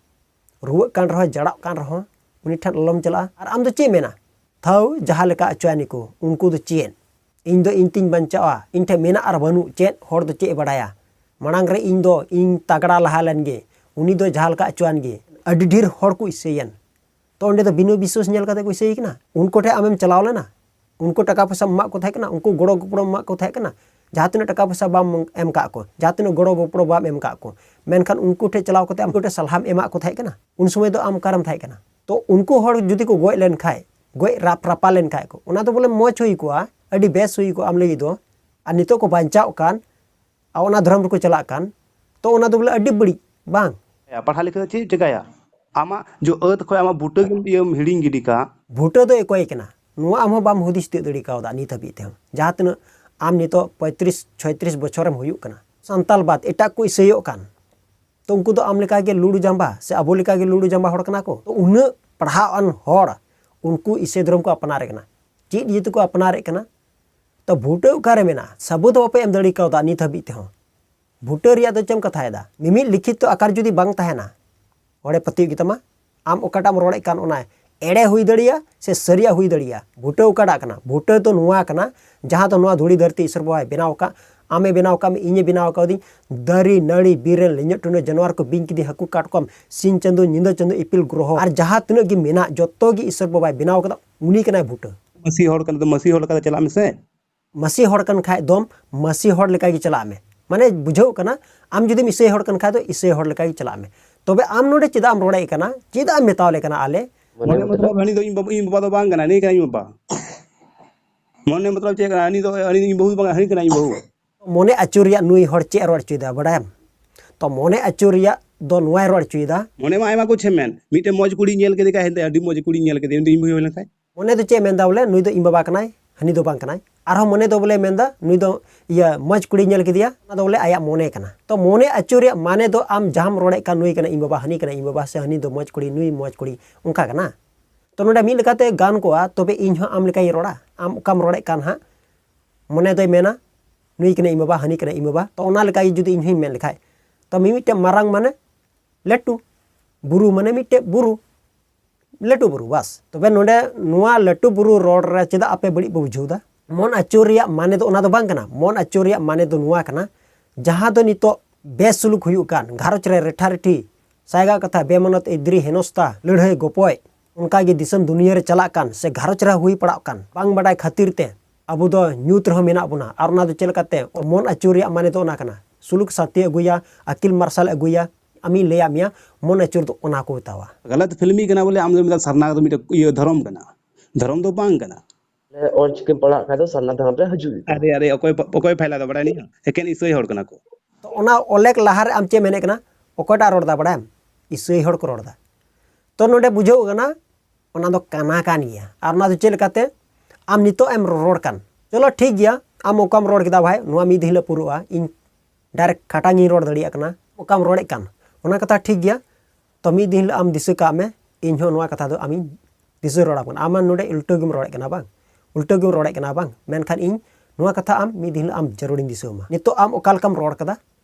ᱨᱩᱣᱟᱹᱜ ᱠᱟᱱ ᱨᱮᱦᱚᱸ, ᱡᱟᱲᱟᱜ ᱠᱟᱱ ᱨᱮᱦᱚᱸ, ᱩᱱᱤ ᱴᱷᱮᱱ ᱟᱞᱚᱢ ᱪᱟᱞᱟᱜᱼᱟ᱾ ᱟᱨ ᱟᱢ ᱫᱚ ᱪᱮᱫ ᱢᱮᱱᱟ? ᱛᱷᱟᱹᱣ, ᱡᱟᱦᱟᱸ ᱞᱮᱠᱟ ᱚᱪᱚᱭᱟᱱᱤ ᱠᱚ, ᱩᱱᱠᱩ ᱫᱚ ᱪᱮᱫ? ᱤᱧ ᱫᱚ ᱤᱧ ᱛᱤᱧ ᱵᱟᱧᱪᱟᱣᱟ, ᱤᱧ ᱴᱷᱮᱱ ᱢᱮᱱᱟᱜ ᱟᱨ ᱵᱟᱹᱱᱩᱜ ᱪᱮᱫ ᱦᱚᱲ ᱫᱚ ᱪᱮᱫ ᱮ ᱵᱟᱲᱟᱭᱟ? ᱢᱟᱲᱟᱝ ᱨᱮ ᱤᱧ ᱫᱚ ᱤᱧ ᱛᱟᱜᱲᱟ ᱞᱟᱦᱟ ᱞᱮᱱ ᱜᱮ, ᱩᱱᱤ ᱫᱚ ᱡᱟᱦᱟᱸ ᱞᱮᱠᱟ ᱚᱪᱚᱣᱟᱱ ᱜᱮ᱾ ᱟᱹᱰᱤ ᱰᱷᱮᱨ ᱦᱚᱲ ᱠᱚ ᱤᱥᱟᱹᱭᱮᱱ᱾ ᱛᱚ ᱚᱸᱰᱮ ᱫᱚ ᱵᱤᱱᱟᱹ ᱵᱤᱥᱣᱟᱹᱥ ᱧᱮᱞ ᱠᱟᱛᱮ ᱠᱚ ᱤᱥᱟᱹᱭᱮ ᱠᱟᱱᱟ᱾ ᱩᱱᱠᱩ ᱴᱷᱮᱱ ᱟᱢᱮᱢ ᱪᱟᱞᱟᱣ ᱞᱮᱱᱟ, ᱩᱱᱠᱩ ᱴᱟᱠᱟ ᱯᱚᱭᱥᱟᱢ ᱮᱢᱟᱜ ᱠᱚ ᱛᱟᱦᱮᱸ ᱠᱟᱱᱟ, ᱩᱱᱠᱩ ᱜᱚᱲᱚ ᱜᱚᱯᱚᱲᱚᱢ ᱮᱢᱟᱜ ᱠᱚ ᱛᱟᱦᱮᱸ ᱠᱟᱱᱟ, ᱡᱟᱦᱟᱸ ᱛᱤᱱᱟᱹᱜ ᱴᱟᱠᱟ ᱯᱚᱭᱥᱟ ᱵᱟᱢ ᱮᱢ ᱠᱟᱜ ᱠᱚ, ᱡᱟᱦᱟᱸ ᱛᱤᱱᱟᱹᱜ ᱜᱚᱲᱚ ᱜᱚᱯᱚᱲᱚ ᱵᱟᱢ ᱮᱢ ᱠᱟᱜ ᱠᱚ, ᱢᱮᱱᱠᱷᱟᱱ ᱩᱱᱠᱩ ᱴᱷᱮᱱ ᱪᱟᱞᱟᱣ ᱠᱟᱛᱮ ᱟᱢ ᱩᱱᱠᱩ ᱴᱷᱮᱱ ᱥᱟᱞᱦᱟᱢ ᱮᱢᱟᱜ ᱠᱚ ᱛᱟᱦᱮᱸ ᱠᱟᱱᱟ, ᱩᱱ ᱥᱚᱢᱚᱭ ᱫᱚ ᱟᱢ ᱚᱠᱟᱨᱮᱢ ᱛᱟᱦᱮᱸ ᱠᱟᱱᱟ? ᱛᱚ ᱩᱱᱠᱩ ᱦᱚᱲ ᱡᱩᱫᱤ ᱠᱚ ᱜᱚᱡ ᱞᱮᱱ ᱠᱷᱟᱡ, ᱜᱚᱡ ᱨᱟᱯ ᱨᱟᱯᱟ ᱞᱮᱱ ᱠᱷᱟᱡ ᱠᱚ, ᱚᱱᱟ ᱫᱚ ᱵᱚᱞᱮ ᱢᱚᱡᱽ ᱦᱩᱭ ᱠᱚᱜᱼᱟ, ᱟᱹᱰᱤ ᱵᱮᱥ ᱦᱩᱭ ᱠᱚᱜᱼᱟ ᱟᱢ ᱞᱟᱹᱜᱤᱫ ᱫᱚ᱾ ᱟᱨ ᱱᱤᱛᱚᱜ ᱠᱚ ᱵᱟᱧᱪᱟᱜ ᱠᱟᱱ ᱟᱨ ᱚᱱᱟ ᱫᱷᱚᱨᱚᱢ ᱨᱮᱠᱚ ᱪᱟᱞᱟᱜ ᱠᱟᱱ, ᱛᱚ ᱚᱱᱟ ᱫᱚ ᱵᱚᱞᱮ ᱟᱹᱰᱤ ᱵᱟᱹᱲᱤᱡ, ᱵᱟᱝ? ᱯᱟᱲᱦᱟᱣ ᱞᱮᱠᱷᱟᱱ ᱫᱚ ᱪᱮᱫ ᱪᱤᱠᱟᱹᱭᱟ? ᱟᱢᱟᱜ ᱡᱚ ᱟᱹᱛ ᱠᱷᱚᱱ ᱟᱢᱟᱜ ᱵᱩᱴᱟᱹ ᱜᱮᱢ ᱤᱭᱟᱹᱢ ᱦᱤᱲᱤᱧ ᱜᱤᱰᱤ ᱠᱟᱜ᱾ ᱵᱩᱴᱟᱹ ᱫᱚ ᱚᱠᱚᱭ ᱠᱟᱱᱟ, ᱱᱚᱣᱟ ᱟᱢ ᱦᱚᱸ ᱵᱟᱢ ᱦᱩᱫᱤᱥ ᱛᱤᱭᱳᱜ ᱫᱟᱲᱮ ᱠᱟᱣᱫᱟ ᱱᱤᱛ ᱦᱟᱹᱵᱤᱡ ᱛᱮᱦᱚᱸ᱾ ᱡᱟᱦᱟᱸ ᱛᱤᱱᱟᱹᱜ ᱟᱢ ᱱᱤᱛᱚᱜ ᱯᱚᱸᱭᱛᱨᱤᱥ ᱪᱷᱚᱭᱛᱨᱤᱥ ᱵᱚᱪᱷᱚᱨᱮᱢ ᱦᱩᱭᱩᱜ ᱠᱟᱱᱟ, ᱥᱟᱱᱛᱟᱞ ᱵᱟᱫ ᱮᱴᱟᱜ ᱠᱚ ᱤᱥᱟᱹᱭᱚᱜ ᱠᱟᱱ, ᱛᱚ ᱩᱱᱠᱩ ᱫᱚ ᱟᱢ ᱞᱮᱠᱟᱜᱮ ᱞᱩᱲᱩ ᱡᱟᱢᱵᱟ ᱥᱮ ᱟᱵᱚ ᱞᱮᱠᱟᱜᱮ ᱞᱩᱲᱩ ᱡᱟᱢᱵᱟ ᱦᱚᱲ ᱠᱟᱱᱟ ᱠᱚ᱾ ᱛᱚ ᱩᱱᱟᱹᱜ ᱯᱟᱲᱦᱟᱣ ᱟᱱ ᱦᱚᱲ ᱩᱱᱠᱩ ᱤᱥᱟᱹᱭ ᱫᱷᱚᱨᱚᱢ ᱠᱚ ᱟᱯᱱᱟᱨᱮᱫ ᱠᱟᱱᱟ᱾ ᱪᱮᱫ ᱤᱭᱟᱹ ᱛᱮᱠᱚ ᱟᱯᱱᱟᱨᱮᱫ ᱠᱟᱱᱟ? ᱛᱚ ᱵᱩᱴᱟᱹ ᱚᱠᱟᱨᱮ ᱢᱮᱱᱟᱜᱼᱟ? ᱥᱟᱹᱵᱩᱫ ᱦᱚᱸ ᱵᱟᱯᱮ ᱮᱢ ᱫᱟᱲᱮ ᱠᱟᱣᱫᱟ ᱱᱤᱛ ᱦᱟᱹᱵᱤᱡ ᱛᱮᱦᱚᱸ᱾ ᱵᱩᱴᱟᱹ ᱨᱮᱭᱟᱜ ᱫᱚ ᱪᱮᱫ ᱮᱢ ᱠᱟᱛᱷᱟᱭᱮᱫᱟ? ᱢᱤᱢᱤᱫ ᱞᱤᱠᱷᱤᱛ ᱛᱚ ᱟᱠᱟᱨ ᱡᱩᱫᱤ ᱵᱟᱝ ᱛᱟᱦᱮᱱᱟ, ᱚᱸᱰᱮ ᱯᱟᱹᱛᱭᱟᱹᱜ ᱜᱮᱛᱟᱢᱟ᱾ ᱟᱢ ᱚᱠᱟᱴᱟᱜ ᱮᱢ ᱨᱚᱲᱮᱫ ᱠᱟᱱ, ᱚᱱᱟ ᱮᱲᱮ ᱦᱩᱭ ᱫᱟᱲᱮᱭᱟᱜᱼᱟ ᱥᱮ ᱥᱟᱹᱨᱤᱭᱟᱜ ᱦᱩᱭ ᱫᱟᱲᱮᱭᱟᱜᱼᱟ᱾ ᱵᱩᱴᱟᱹ ᱚᱠᱟᱴᱟᱜ ᱠᱟᱱᱟ? ᱵᱩᱴᱟᱹ ᱫᱚ ᱱᱚᱣᱟ ᱠᱟᱱᱟ, ᱡᱟᱦᱟᱸ ᱫᱚ ᱱᱚᱣᱟ ᱫᱷᱩᱲᱤ ᱫᱷᱟᱹᱨᱛᱤ ᱤᱥᱚᱨ ᱵᱟᱵᱟᱭ ᱵᱮᱱᱟᱣ ᱟᱠᱟᱫ, ᱟᱢᱮ ᱵᱮᱱᱟᱣ ᱟᱠᱟᱫ ᱢᱮ, ᱤᱧᱮ ᱵᱮᱱᱟᱣ ᱟᱠᱟᱫᱤᱧ, ᱫᱟᱨᱮ ᱱᱟᱹᱲᱤ ᱵᱤᱨ ᱨᱮᱱ ᱞᱮᱧᱚᱜ ᱴᱩᱱᱟᱹ ᱡᱟᱱᱣᱟᱨ ᱠᱚ, ᱵᱤᱧ ᱠᱤᱫᱤᱧ ᱦᱟᱹᱠᱩ ᱠᱟᱴᱠᱚᱢ, ᱥᱤᱧ ᱪᱟᱸᱫᱚ ᱧᱤᱫᱟᱹ ᱪᱟᱸᱫᱚ ᱤᱯᱤᱞ ᱜᱨᱚᱦᱚ ᱟᱨ ᱡᱟᱦᱟᱸ ᱛᱤᱱᱟᱹᱜ ᱜᱮ ᱢᱮᱱᱟᱜ, ᱡᱚᱛᱚ ᱜᱮ ᱤᱥᱚᱨ ᱵᱟᱵᱟᱭ ᱵᱮᱱᱟᱣ ᱟᱠᱟᱫᱟ, ᱩᱱᱤ ᱠᱟᱱᱟᱭ ᱵᱩᱴᱟᱹ᱾ ᱢᱟᱹᱥᱤ ᱦᱚᱲ ᱠᱟᱱᱟ ᱫᱚ, ᱢᱟᱹᱥᱤ ᱦᱚᱲ ᱞᱮᱠᱟᱛᱮ ᱪᱟᱞᱟᱜ ᱢᱮᱥᱮ᱾ ᱢᱟᱹᱥᱤ ᱦᱚᱲ ᱠᱟᱱ ᱠᱷᱟᱡ ᱫᱚᱢ ᱢᱟᱹᱥᱤ ᱦᱚᱲ ᱞᱮᱠᱟ ᱜᱮ ᱪᱟᱞᱟᱜ ᱢᱮ᱾ ᱢᱟᱱᱮ ᱵᱩᱡᱷᱟᱹᱣ ᱠᱟᱱᱟ, ᱟᱢ ᱡᱩᱫᱤᱢ ᱤᱥᱟᱹᱭ ᱦᱚᱲ ᱠᱟᱱ ᱠᱷᱟᱡ ᱫᱚ ᱤᱥᱟᱹᱭ ᱦᱚᱲ ᱞᱮᱠᱟ ᱜᱮ ᱪᱟᱞᱟᱜ ᱢᱮ᱾ ᱛᱚᱵᱮ ᱟᱢ ᱱᱚᱰᱮ ᱪᱮᱫᱟᱜ ᱮᱢ ᱨᱚᱲᱮᱫ ᱠᱟᱱᱟ? ᱪᱮᱫᱟᱜ ᱮᱢ ᱢᱮᱛᱟᱣ ᱞᱮ ᱠᱟᱱᱟ ᱟᱞᱮ? ᱢᱚᱱᱮ ᱢᱚᱛᱞᱚᱵ ᱦᱟᱹᱱᱤ ᱫᱚ ᱤᱧ ᱵᱟᱵᱟ, ᱤᱧ ᱵᱟᱵᱟ ᱫᱚ ᱵᱟᱝ ᱠᱟᱱᱟ, ᱱᱤᱭᱟᱹ ᱠᱟᱱᱟ ᱤᱧ ᱵᱟᱵᱟ᱾ ᱢᱚᱱᱮ ᱢᱚᱛᱞᱚᱵ ᱪᱮᱫ ᱠᱟᱱᱟ? ᱦᱟᱹᱱᱤ ᱫᱚ, ᱦᱟᱹᱱᱤ ᱫᱚ ᱤᱧ ᱵᱟᱹᱦᱩ ᱵᱟᱝ, ᱦᱟᱹᱱᱤ ᱠᱟᱱᱟ ᱤᱧ ᱵᱟᱹᱦᱩ᱾ ᱢᱚᱱᱮ ᱟᱹᱪᱩᱨ ᱨᱮᱭᱟᱜ ᱱᱩᱭ ᱦᱚᱲ ᱪᱮᱫ ᱮ ᱨᱚᱲ ᱦᱚᱪᱚᱭᱮᱫᱟ ᱵᱟᱲᱟᱭᱟᱢ? ᱛᱚ ᱢᱚᱱᱮ ᱟᱹᱪᱩᱨ ᱨᱮᱭᱟᱜ ᱫᱚ ᱱᱚᱣᱟᱭ ᱨᱚᱲ ᱦᱚᱪᱚᱭᱮᱫᱟ᱾ ᱢᱚᱱᱮ ᱢᱟ ᱟᱭᱢᱟ ᱠᱩᱪ ᱮ ᱢᱮᱱ, ᱢᱤᱫᱴᱮᱱ ᱢᱚᱡᱽ ᱠᱩᱲᱤ ᱧᱮᱞ ᱠᱮᱫᱮ ᱠᱷᱟᱡ, ᱦᱮᱸᱫᱮ ᱟᱹᱰᱤ ᱢᱚᱡᱽ ᱠᱩᱲᱤ ᱧᱮᱞ ᱠᱮᱫᱮ, ᱩᱱᱤ ᱫᱚ ᱤᱧ ᱵᱟᱹᱦᱩ ᱦᱩᱭ ᱞᱮᱱᱠᱷᱟᱡ᱾ ᱢᱚᱱᱮ ᱫᱚ ᱪᱮᱫ ᱮ ᱢᱮᱱᱫᱟ ᱵᱚᱞᱮ, ᱱᱩᱭ ᱫᱚ ᱤᱧ ᱵᱟᱵᱟ ᱠᱟᱱᱟᱭ, ᱦᱟᱹᱱᱤ ᱫᱚ ᱵᱟᱝ ᱠᱟᱱᱟᱭ᱾ ᱟᱨᱦᱚᱸ ᱢᱚᱱᱮ ᱫᱚ ᱵᱚᱞᱮ ᱢᱮᱱᱫᱟ, ᱱᱩᱭ ᱫᱚ ᱤᱭᱟᱹ ᱢᱚᱡᱽ ᱠᱩᱲᱤ ᱧᱮᱞ ᱠᱮᱫᱮᱭᱟ, ᱚᱱᱟ ᱫᱚ ᱵᱚᱞᱮ ᱟᱭᱟᱜ ᱢᱚᱱᱮ ᱠᱟᱱᱟ᱾ ᱛᱚ ᱢᱚᱱᱮ ᱟᱹᱪᱩᱨ ᱨᱮᱭᱟᱜ ᱢᱟᱱᱮ ᱫᱚ ᱟᱢ ᱡᱟᱦᱟᱸᱢ ᱨᱚᱲᱮᱫ ᱠᱟᱱ, ᱱᱩᱭ ᱠᱟᱱᱟ ᱤᱧ ᱵᱟᱵᱟ, ᱦᱟᱹᱱᱤ ᱠᱟᱱᱟ ᱤᱧ ᱵᱟᱵᱟ, ᱥᱮ ᱦᱟᱹᱱᱤ ᱫᱚ ᱢᱚᱡᱽ ᱠᱩᱲᱤ, ᱱᱩᱭ ᱢᱚᱡᱽ ᱠᱩᱲᱤ, ᱚᱱᱠᱟ ᱠᱟᱱᱟ᱾ ᱛᱚ ᱱᱚᱰᱮ ᱢᱤᱫ ᱞᱮᱠᱟᱛᱮ ᱜᱟᱱ ᱠᱚᱜᱼᱟ, ᱛᱚᱵᱮ ᱤᱧ ᱦᱚᱸ ᱟᱢ ᱞᱮᱠᱟᱧ ᱨᱚᱲᱟ᱾ ᱟᱢ ᱚᱠᱟᱢ ᱨᱚᱲᱮᱫ ᱠᱟᱱ ᱦᱟᱸᱜ, ᱢᱚᱱᱮ ᱫᱚᱭ ᱢᱮᱱᱟ, ᱱᱩᱭ ᱠᱟᱱᱟᱭ ᱤᱧ ᱵᱟᱵᱟ, ᱦᱟᱹᱱᱤ ᱠᱟᱱᱟᱭ ᱤᱧ ᱵᱟᱵᱟ᱾ ᱛᱚ ᱚᱱᱟ ᱞᱮᱠᱟ ᱜᱮ ᱡᱩᱫᱤ ᱤᱧ ᱦᱚᱸᱧ ᱢᱮᱱ ᱞᱮᱠᱷᱟᱡ, ᱛᱚ ᱢᱤᱢᱤᱫᱴᱮᱱ ᱢᱟᱨᱟᱝ ᱢᱟᱱᱮ ᱞᱟᱹᱴᱩ, ᱵᱩᱨᱩ ᱢᱟᱱᱮ ᱢᱤᱫᱴᱮᱡ ᱵᱩᱨᱩ, ᱞᱟᱹᱴᱩ ᱵᱩᱨᱩ, ᱵᱟᱥ᱾ ᱛᱚᱵᱮ ᱱᱚᱰᱮ ᱱᱚᱣᱟ ᱞᱟᱹᱴᱩ ᱵᱩᱨᱩ ᱨᱚᱲ ᱨᱮ ᱪᱮᱫᱟᱜ ᱟᱯᱮ ᱵᱟᱹᱲᱤᱡ ᱯᱮ ᱵᱩᱡᱷᱟᱹᱣ ᱫᱟ? ᱢᱚᱱ ᱟᱹᱪᱩᱨ ᱨᱮᱭᱟᱜ ᱢᱟᱱᱮ ᱫᱚ ᱚᱱᱟ ᱫᱚ ᱵᱟᱝ ᱠᱟᱱᱟ᱾ ᱢᱚᱱ ᱟᱹᱪᱩᱨ ᱨᱮᱭᱟᱜ ᱢᱟᱱᱮ ᱫᱚ ᱱᱚᱣᱟ ᱠᱟᱱᱟ, ᱡᱟᱦᱟᱸ ᱫᱚ ᱱᱤᱛᱚᱜ ᱵᱮᱥᱩᱞᱩᱠ ᱦᱩᱭᱩᱜ ᱠᱟᱱ, ᱜᱷᱟᱨᱚᱸᱡᱽ ᱨᱮ ᱨᱮᱴᱷᱟ ᱨᱮᱴᱷᱤ, ᱥᱟᱭᱜᱟ ᱠᱟᱛᱷᱟ, ᱵᱮᱢᱟᱱᱚᱛ, ᱮᱫᱽᱨᱤ, ᱦᱮᱱᱚᱥᱛᱟ, ᱞᱟᱹᱲᱦᱟᱹᱭ, ᱜᱚᱯᱚᱡ, ᱚᱱᱠᱟ ᱜᱮ ᱫᱤᱥᱚᱢ ᱫᱩᱱᱤᱭᱟᱹ ᱨᱮ ᱪᱟᱞᱟᱜ ᱠᱟᱱ ᱥᱮ ᱜᱷᱟᱨᱚᱸᱡᱽ ᱨᱮ ᱦᱩᱭ ᱯᱟᱲᱟᱜ ᱠᱟᱱ, ᱵᱟᱝ ᱵᱟᱰᱟᱭ ᱠᱷᱟᱹᱛᱤᱨ ᱛᱮ ᱟᱵᱚ ᱫᱚ ᱧᱩᱛ ᱨᱮᱦᱚᱸ ᱢᱮᱱᱟᱜ ᱵᱚᱱᱟ᱾ ᱟᱨ ᱚᱱᱟ ᱫᱚ ᱪᱮᱫ ᱞᱮᱠᱟᱛᱮ? ᱢᱚᱱ ᱟᱹᱪᱩᱨ ᱨᱮᱭᱟᱜ ᱢᱟᱱᱮ ᱫᱚ ᱚᱱᱟ ᱠᱟᱱᱟ, ᱥᱩᱞᱩᱠ ᱥᱟᱱᱛᱤ ᱟᱹᱜᱩᱭᱟ, ᱟᱹᱠᱤᱞ ᱢᱟᱨᱥᱟᱞ ᱟᱹᱜᱩᱭᱟ᱾ ᱟᱢᱤᱧ ᱞᱟᱹᱭᱟᱫ ᱢᱮᱭᱟ, ᱢᱚᱱ ᱟᱹᱪᱩᱨ ᱫᱚ ᱚᱱᱟ ᱠᱚ ᱢᱮᱛᱟᱣᱟ᱾ ᱜᱟᱞᱟᱛ ᱯᱷᱤᱞᱢᱤ ᱠᱟᱱᱟ ᱵᱚᱞᱮ, ᱟᱢ ᱫᱚ ᱢᱮᱛᱟᱜ ᱥᱟᱨᱱᱟ ᱫᱚ ᱢᱤᱫᱴᱮᱡ ᱤᱭᱟᱹ ᱫᱷᱚᱨᱚᱢ ᱠᱟᱱᱟ, ᱫᱷᱚᱨᱚᱢ ᱫᱚ ᱵᱟᱝ ᱠᱟᱱᱟ᱾ ᱚᱞ ᱪᱤᱠᱤᱢ ᱯᱟᱲᱦᱟᱜ ᱠᱷᱟᱡ ᱫᱚ ᱥᱟᱨᱱᱟ ᱫᱷᱚᱨᱚᱢ ᱨᱮ ᱦᱤᱡᱩᱜ ᱜᱮ᱾ ᱟᱨᱮ, ᱟᱨᱮ, ᱚᱠᱚᱭ, ᱚᱠᱚᱭ ᱯᱷᱟᱭᱞᱟ ᱫᱚ ᱵᱟᱲᱟᱭ ᱱᱤᱭᱟᱹ? ᱮᱠᱮᱱ ᱤᱥᱟᱹᱭ ᱦᱚᱲ ᱠᱟᱱᱟ ᱠᱚ᱾ ᱛᱚ ᱚᱱᱟ ᱚᱞᱮᱠ ᱞᱟᱦᱟᱨᱮ ᱟᱢ ᱪᱮᱫ ᱢᱮᱱᱮᱫ ᱠᱟᱱᱟ? ᱚᱠᱚᱭᱴᱟᱜ ᱨᱚᱲ ᱫᱟ ᱵᱟᱲᱟᱭᱟᱢ? ᱤᱥᱟᱹᱭ ᱦᱚᱲ ᱠᱚ ᱨᱚᱲ ᱫᱟ᱾ ᱛᱚ ᱱᱚᱰᱮ ᱵᱩᱡᱷᱟᱹᱣ ᱠᱟᱱᱟ, ᱚᱱᱟ ᱫᱚ ᱠᱟᱱᱟ ᱠᱟᱱ ᱜᱮᱭᱟ᱾ ᱟᱨ ᱚᱱᱟ ᱫᱚ ᱪᱮᱫ ᱞᱮᱠᱟᱛᱮ? ᱟᱢ ᱱᱤᱛᱚᱜ ᱮᱢ ᱨᱚᱲ ᱠᱟᱱ, ᱪᱚᱞᱚ ᱴᱷᱤᱠ ᱜᱮᱭᱟ, ᱟᱢ ᱚᱠᱟᱢ ᱨᱚᱲ ᱠᱮᱫᱟ ᱵᱷᱟᱭ, ᱱᱚᱣᱟ ᱢᱤᱫ ᱫᱤᱱ ᱦᱤᱞᱳᱜ ᱯᱩᱨᱟᱹᱜᱼᱟ, ᱤᱧ ᱰᱟᱭᱨᱮᱠᱴ ᱠᱷᱟᱴᱟᱝ ᱤᱧ ᱨᱚᱲ ᱫᱟᱲᱮᱭᱟᱜ ᱠᱟᱱᱟ, ᱚᱠᱟᱢ ᱨᱚᱲᱮᱫ ᱠᱟᱱ, ᱚᱱᱟ ᱠᱟᱛᱷᱟ ᱴᱷᱤᱠ ᱜᱮᱭᱟ᱾ ᱛᱚ ᱢᱤᱫ ᱫᱤᱱ ᱦᱤᱞᱳᱜ ᱟᱢ ᱫᱤᱥᱟᱹ ᱠᱟᱜ ᱢᱮ, ᱤᱧ ᱦᱚᱸ ᱱᱚᱣᱟ ᱠᱟᱛᱷᱟ ᱫᱚ ᱟᱢᱤᱧ ᱫᱤᱥᱟᱹ ᱨᱚᱲᱟᱢ ᱠᱟᱱᱟ᱾ ᱟᱢ ᱢᱟ ᱱᱚᱰᱮ ᱩᱞᱴᱟᱹ ᱜᱮᱢ ᱨᱚᱲᱮᱫ ᱠᱟᱱᱟ ᱵᱟᱝ, ᱩᱞᱴᱟᱹ ᱜᱮᱢ ᱨᱚᱲᱮᱫ ᱠᱟᱱᱟ ᱵᱟᱝ, ᱢᱮᱱᱠᱷᱟᱱ ᱤᱧ ᱱᱚᱣᱟ ᱠᱟᱛᱷᱟ ᱟᱢ ᱢᱤᱫ ᱫᱤᱱ ᱦᱤᱞᱳᱜ ᱟᱢ ᱡᱟᱹᱨᱩᱲᱤᱧ ᱫᱤᱥᱟᱹ ᱟᱢᱟ᱾ ᱱᱤᱛᱚᱜ ᱟᱢ ᱚᱠᱟ ᱞᱮᱠᱟᱢ ᱨᱚᱲ ᱠᱟᱫᱟ,